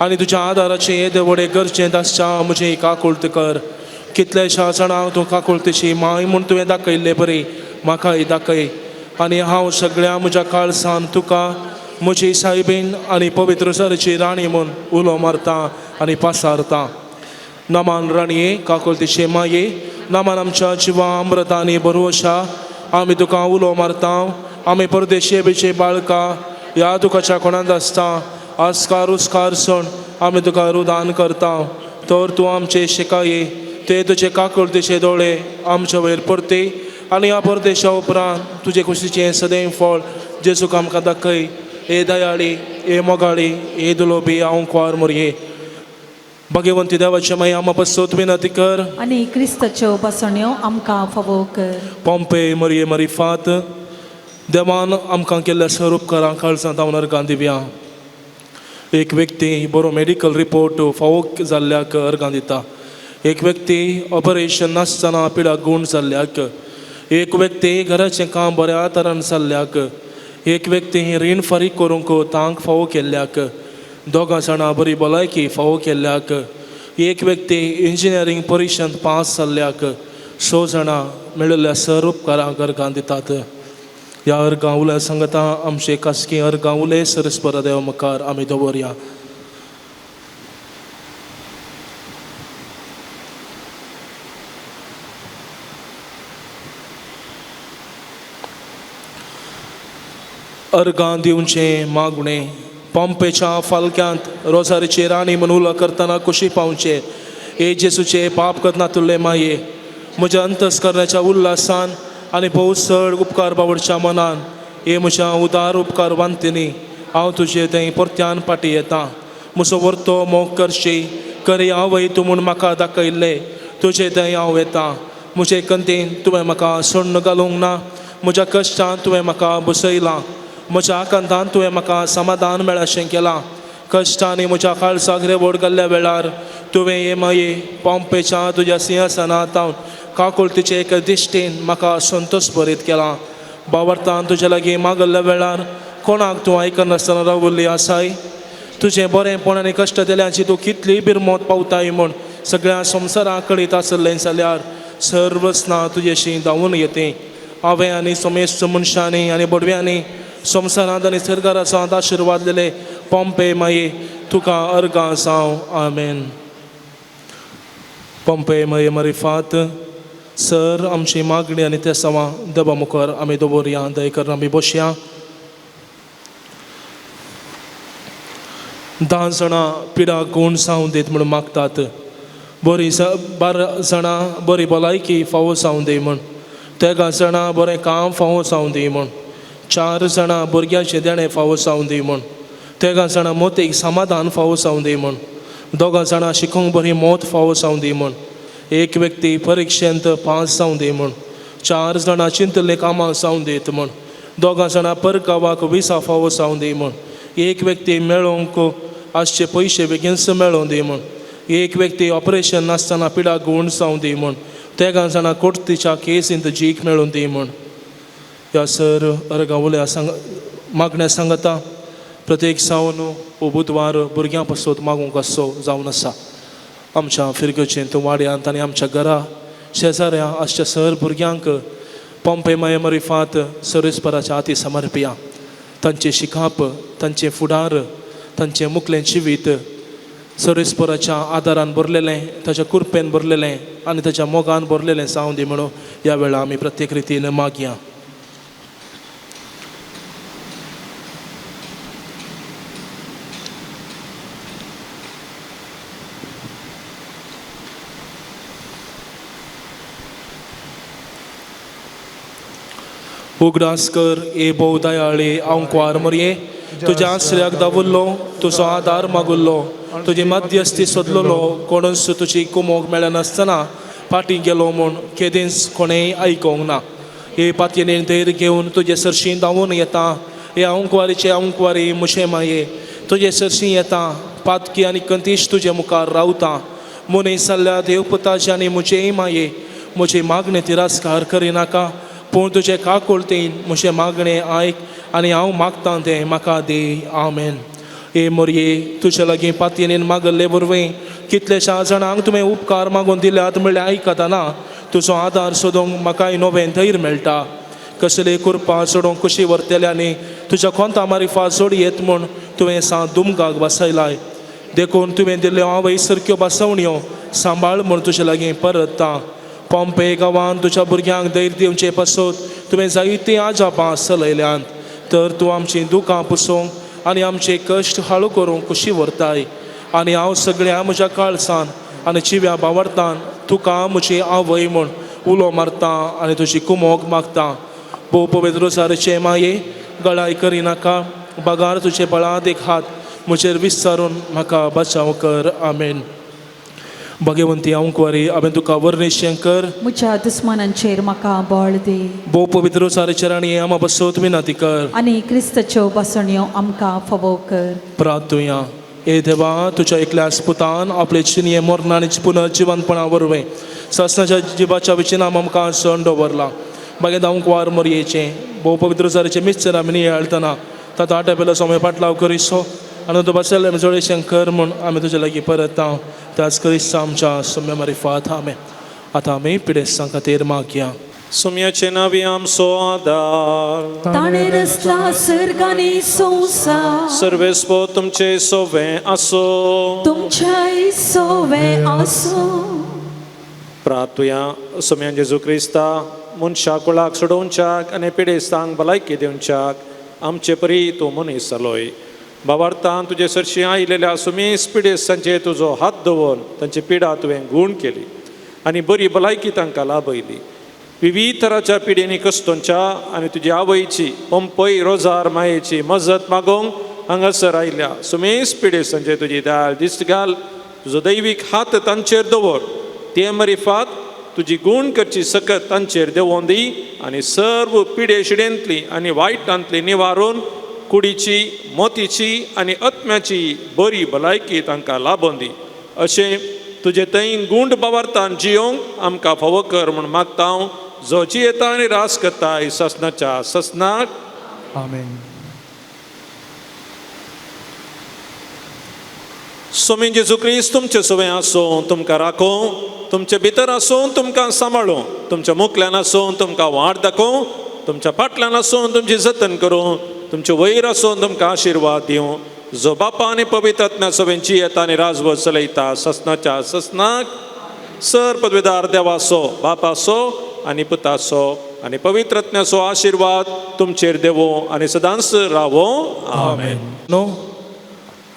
Speaker 4: आनी तुज्या आदाराचे येदे व्हडे गरजेंत आसच्या म्हजी काकुळट कर. कितल्याशा जाणांक तूं काकुळटेची माय म्हूण तुवें दाखयल्ले बरी म्हाकाय दाखय आनी हांव सगळ्या म्हज्या काळसान तुका म्हजी सायबीन आनी पवित्र सराची राणी म्हूण उलो मारता आनी पासारता. नमान राणये, काकुळटेचे माये, नमान आमच्या जिवा अमृतांनी बरोवशा, आमी तुका उलो मारता. आमी परदेशी बेचे बाळका ह्या तुकाच्या कोणांत आसता आस्कार उस्कार सण आमी तुका रुदान करता. तर तूं आमचे शिकाये ते तुजे काकुळटेचे दोळे आमच्या वयर परते आनी ह्या परदेशा उपरांत तुजे कुशीचें सदैव फळ जेजूक आमकां दाखय. हे दयाळी, हे मोगाळी, हे दुलोबी हांव कुवार मोरये, भगवंती देवाच्या माई आमा पसत विनंती कर
Speaker 7: आनी क्रिस्ताच्यो बसण्यो आमकां फावो कर.
Speaker 4: पोंपे मरये मरिफात, देवान आमकां केल्ल्या सर उपकारां काळजांत हांव अर्गां दिवया. एक व्यक्ती बरो मेडिकल रिपोर्ट फावो जाल्ल्याक अर्गां दिता. एक व्यक्ती ऑपरेशन नासतना पिडा गूण जाल्ल्याक. एक व्यक्ती घराचें काम बऱ्या तरान जाल्ल्याक. एक व्यक्ती रीण फारीक करूंक तांक फावो केल्ल्याक. दोगां जाणां बरी भलायकी फावो केल्ल्याक. एक व्यक्ती इंजिनियरींग परिक्षेंत पास जाल्ल्याक. स जाणां मेळिल्ल्या सर उपकारांक अर्गां दितात. ह्या अर्गां उलय सांगता आमचे खासगी अर्गां उलय सरस्परा देव मुखार आमी दवरया. अर्गां दिवचें मागणें पंपेच्या फालक्यांत रोजारीचे राणी म्हूण उलो करतना कुशी पावचें. हे जेसूचे पाप करनातुल्ले माये, म्हज्या अंतस्करणाच्या उल्हासान आनी भोव चड उपकार बावडच्या मनान हे म्हज्या उदार उपकार वांतिनी हांव तुजे थंय परत्यान फाटीं येता. म्हजो वर्तो मोग करशी करी आवय तूं म्हूण म्हाका दाखयल्ले तुजे थंय हांव येता. म्हजे कंतीन तुवें म्हाका सोण्ण घालूंक ना, म्हज्या कश्टान तुवें म्हाका बसयलां, म्हज्या आकांतान तुवें म्हाका समाधान मेळशें केलां. कश्टांनी म्हज्या काळसाक रेवड घाल्ल्या वेळार तुवें हे माये पंपेच्या तुज्या सिंहासनात तावन काकुळतीचे एक दिश्टीन म्हाका संतोश भरीत केला. बावरतान तुज्या लागीं मागल्ल्या वेळार कोणाक तूं आयकनासतना रावल्ली आसाय. तुजें बरेंपण आनी कश्ट दिल्यांची तूं कितली बिरमोत पावताय म्हूण सगळ्या संवसाराक कळीत आसलें जाल्यार सर्वस्ना तुजेशी धांवून येते. हांवें आनी समेस्त मनशांनी आनी बडव्यांनी संवसारांत आनी सरकारासांत आशिर्वाद दिले पंपे माये तुका अर्गां जावं. आमेन. पंपे माये मरिफात, सर आमची मागणी आनी ते सवां देवा मुखार आमी दवरया. दया करून आमी बसया. 10 जाणां पिडा गूण जावं दीत म्हूण मागतात. बरी 12 जाणां बरी भलायकी फावो जावं दी म्हूण. 13 जाणां बरें काम फावो जावं दी म्हूण. 4 जाणां भुरग्यांचें देणें फावो जावं दी म्हूण. 13 जाणां मोतीक समाधान फावो जावं दी म्हूण. 2 जाणां शिकूंक बरी मोत फावो जावं दी म्हूण. एक व्यक्ती परिक्षेंत पास जावं दी म्हूण. 4 जाणां चिंतले कामां जावं दीत म्हूण. 2 जाणां परगांवाक विसा फावो जावं दी म्हूण. एक व्यक्ती मेळोवंक आसचे पयशे बेगीनच मेळोवं दी म्हूण. एक व्यक्ती ऑपरेशन नासतना पिडा गूण जावं दी म्हूण. 13 जाणां कोर्तीच्या केसींत जीक मेळोवन दी म्हूण. ह्या सर अर्गां उलया सांग मागण्या सांगता प्रत्येक सावन हो बुधवार भुरग्यां पासत मागूंक आसचो जावन आसा. आमच्या फिरगर्जेंत वाड्यांत आनी आमच्या घरा शेजाऱ्या आसच्या सर भुरग्यांक पंपे माये मरिफात सर्वेस्पराच्या हाती समर्पिया. तांचें शिकाप, तांचें फुडार, तांचें मुखलें जिवीत सर्वेस्पराच्या आदारान भरलेलें, ताच्या कुरपेन भरलेलें आनी ताच्या मोगान भरलेलें जावं दी म्हणून ह्या वेळार आमी प्रत्येक रितीन मागया. उगडास कर ए भोव दयाळे हांव कुवार मरये, तुज्या आसऱ्याक दावुल्लो, तुजो आदार मागुल्लो, तुजी मध्यस्थी सोदलेलो, कोणूच तुजी कुमोक मेळनासतना फाटीं गेलो म्हूण केदींच कोणेंय आयकोंक ना. हे पातयेन धैर्य घेवन तुजे सरशीं धांवून येता. हे हांव कुवारीचे हांव कुवारी म्हजे माये तुजे सरशीं येता. पातकी आनी कंतीश तुजे मुखार रावता. मनीस जाल्ल्या देवपुताचे आनी म्हजेय माये म्हजी मागणें तिरस्कार करिनाका, पूण तुजे काकुळतीन म्हजें मागणें आयक आनी हांव मागतां तें म्हाका दी. आमेन. ए मोरये, तुज्या लागीं पातयेन मागल्ले वरवीं कितलेशा जाणांक तुवें उपकार मागून दिल्यात म्हणल्यार आयकतना तुजो आदार सोदूंक म्हाकाय नवें धैर्य मेळटा. कसले कुरपां सोडूंक कुशी व्हरतल्यांनी तुज्या कोंता मारिफा जोडयेत म्हूण तुवें सा दुमगाक बसयलाय. देखून तुवें दिल्ल्यो आवय सारक्यो बसवण्यो सांबाळ म्हूण तुजे लागीं परतता. पोंपे गांवान तुज्या भुरग्यांक धैर्य दिवचे पासत तुवें जायतीं आजापां चलयल्यांत, तर तूं आमचीं दुकां पुसूंक आनी आमचे कश्ट हाळू करूंक कुशी व्हरताय. आनी हांव सगळ्या म्हज्या काळसान आनी जिव्या बावडतान तुका म्हजी आवय म्हूण उलो मारता आनी तुजी कुमोक मागता. भोव पवित्र रोजाराचे माये, गळाय करिनाका, बगार तुजे बळात एक हात म्हजेर विस्तारून म्हाका बचाव कर. आमेन. भगवंती अंकवारी, हांवें तुका वर्णेशें कर.
Speaker 7: म्हज्या दुस्मानांचेर म्हाका बळ दी.
Speaker 4: भोव पवित्र रोजाराचे राणी, आमा बसोत विनंती कर.
Speaker 7: आनी क्रिस्ताच्यो बसण्यो आमकां फावो कर.
Speaker 4: प्रार्थुया. ए देवा, तुज्या एकल्याच पुतान आपले चिनये मरण आनी पुनर्जिवनपणा वरवीं सासणाच्या जिवाच्या विचिनाम आमकां सण दवरला. मागीर धांवक मोरयेचें भोव पवित्र रोजाराचें मिश्र आमी नियाळतना तातूंत आटेपेलो समय पाटलाव करिसो आनी तूं बसयल्ले आमी जोडे कर म्हूण आमी तुज्या लागीं परत त्याच क्रिस्त आमच्या सुम्या मारिफात. आमी आतां आमी पिडेस्तां खातीर मागया.
Speaker 2: सुम्याचे नावी आमचो आदार.
Speaker 7: ताणें रचला सर्ग आनी संवसार.
Speaker 2: सर्वेस्पो तुमचे सोवे आसो.
Speaker 7: तुमच्याय सोवे आसूं.
Speaker 2: प्रार्थुया. सुम्यान जेजू क्रिस्ता, मनशा कुळाक सोडोवच्याक आनी पिडेस्तांक भलायकी दिवच्याक आमचे परी तूं मनीस जालोय. बाबार्थान तुजे सरशी आयिल्ल्या सुमेस पिडेस्तांचेर तुजो हात दवरून तांची पिडा तुवें गूण केली आनी बरी भलायकी तांकां लाभयली. विविध तराच्या पिडेनी कस्तोंच्या आनी तुजी आवयची पंपय रोजार मायेची मजत मागोवंक हांगासर आयल्या सुमेस पिडेस्तांचेर तुजी दयाळ दिश्ट घाल. तुजो दैवीक हात तांचेर दवर. ते मरिफात तुजी गूण करची सकत तांचेर देंवोवन दी आनी सर्व पिडे शिडेंतली आनी वायटांतली निवारून कुडीची, मोतीची आनी आत्म्याची बरी भलायकी तांकां लाबोवन दी. अशें तुजे थंय गुंड बावार्थान जियोंक आमकां फावो कर म्हूण मागता हांव, जो जियेता आनी रास करता ससनाच्या ससनाक.
Speaker 3: आमेन.
Speaker 2: सोमी जेजू क्रिस्त तुमचे सवय आसूं, तुमकां राखूं, तुमचे भितर आसूं, तुमकां सांबाळूं, तुमच्या मुखल्यान आसूं, तुमकां वाट दाखोवं, तुमच्या फाटल्यान आसून तुमची जतन करूं, तुमचे वयर आसून तुमकां आशिर्वाद दिवं, जो बापा आनी पवित्र आत्म्या सवेंची येता आनी राजवट चलयता ससनाच्या ससनाक. सर पदवेदार देवाचो, बापाचो आनी पुताचो आनी पवित्र आत्म्याचो आशिर्वाद तुमचेर देवो आनी सदांच रावो. आमेन.
Speaker 4: नो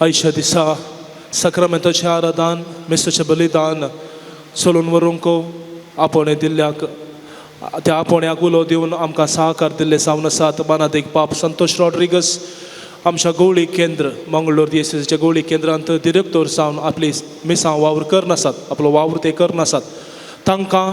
Speaker 4: आयच्या दिसा साक्रामेंताचें आराधन, मिसाचें बलिदान चलून व्हरूंक आपोवणें दिल्ल्याक, त्या आपोवण्याक उलो दिवन आमकां सहकार दिल्ले जावन आसात बानादेक बाप संतोष रॉड्रिगस, आमच्या गवळी केंद्र मंगळूर दियेसीच्या गवळी केंद्रांत डिरेक्टोर जावन आपली मिसां वावर करनासात, आपलो वावर ते करनासात. तांकां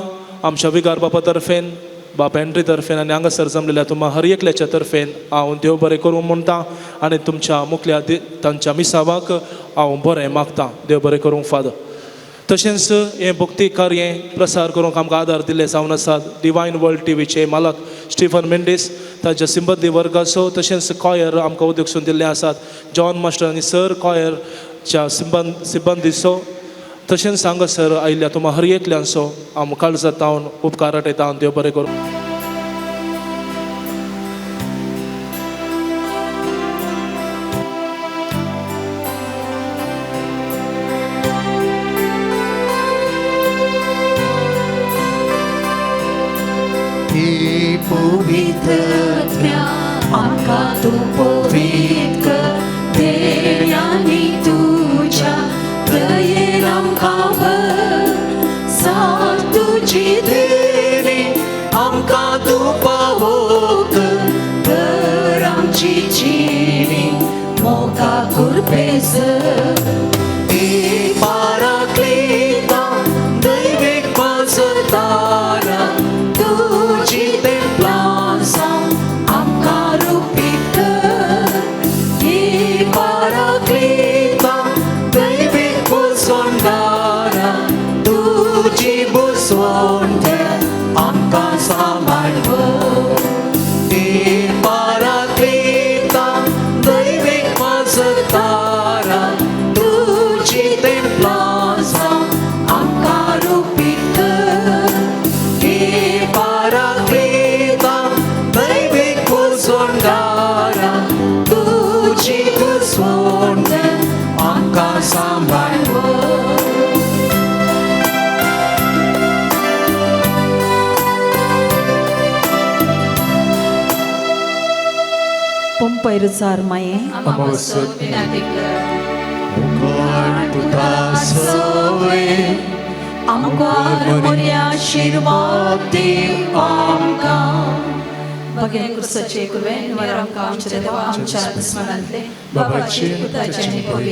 Speaker 4: आमच्या विगार बापा तर्फेन, बाप एंड्री तर्फेन आनी हांगासर जमलेल्या तुमकां हर एकल्याच्या तर्फेन हांव देव बरें करूं म्हणटा आनी तुमच्या मुखल्या तांच्या मिसावाक हांव बरें मागता. देव बरें करूंक फादर. तशेंच हें भक्ती कार्य प्रसार करूंक आमकां आदार दिल्ले जावन आसात डिवायन वर्ल्ड टिवीचे मालक स्टिफन मेंडीस, ताच्या सिंबद्दी वर्गाचो, तशेंच कॉयर आमकां उद्योग दिल्ले आसात जॉन मास्टर आनी सर कॉयरच्या सिब्बंदीचो, तशेंच हांगासर आयिल्ल्या तुमकां हर एकल्यांचो हांव काळजांत उपकार आटयता. देव बरें करूं.
Speaker 7: पवित्र आमकां तूं पवित्र कर, देण्यानी तुज्या दयेन आमकां भर. साथ तुजी देणी आमकां तूं पावो कर, तर आमची जिणी मोगा कुरपेसर. पाराक्लिता दैवीक पाजताना तुजी तेंप्लांसा आमकां रुपीत कर. पाराक्लिता दैवीक बुजवणदारा तुजी बुजवण आमकां सांबाळ. पाराक्लिता दैवीक पाजताना पैरजार माये
Speaker 6: आमा वसत विनंती कर.
Speaker 1: पुता सवे
Speaker 7: आमकां मोरया आशीर्वाद दी आमकां.
Speaker 6: भगेन कुर्साचे कुरवें निवार आमकां आमच्या देवा आमच्या स्मरणांतले बाबाचे पुताचे आनी पवित्र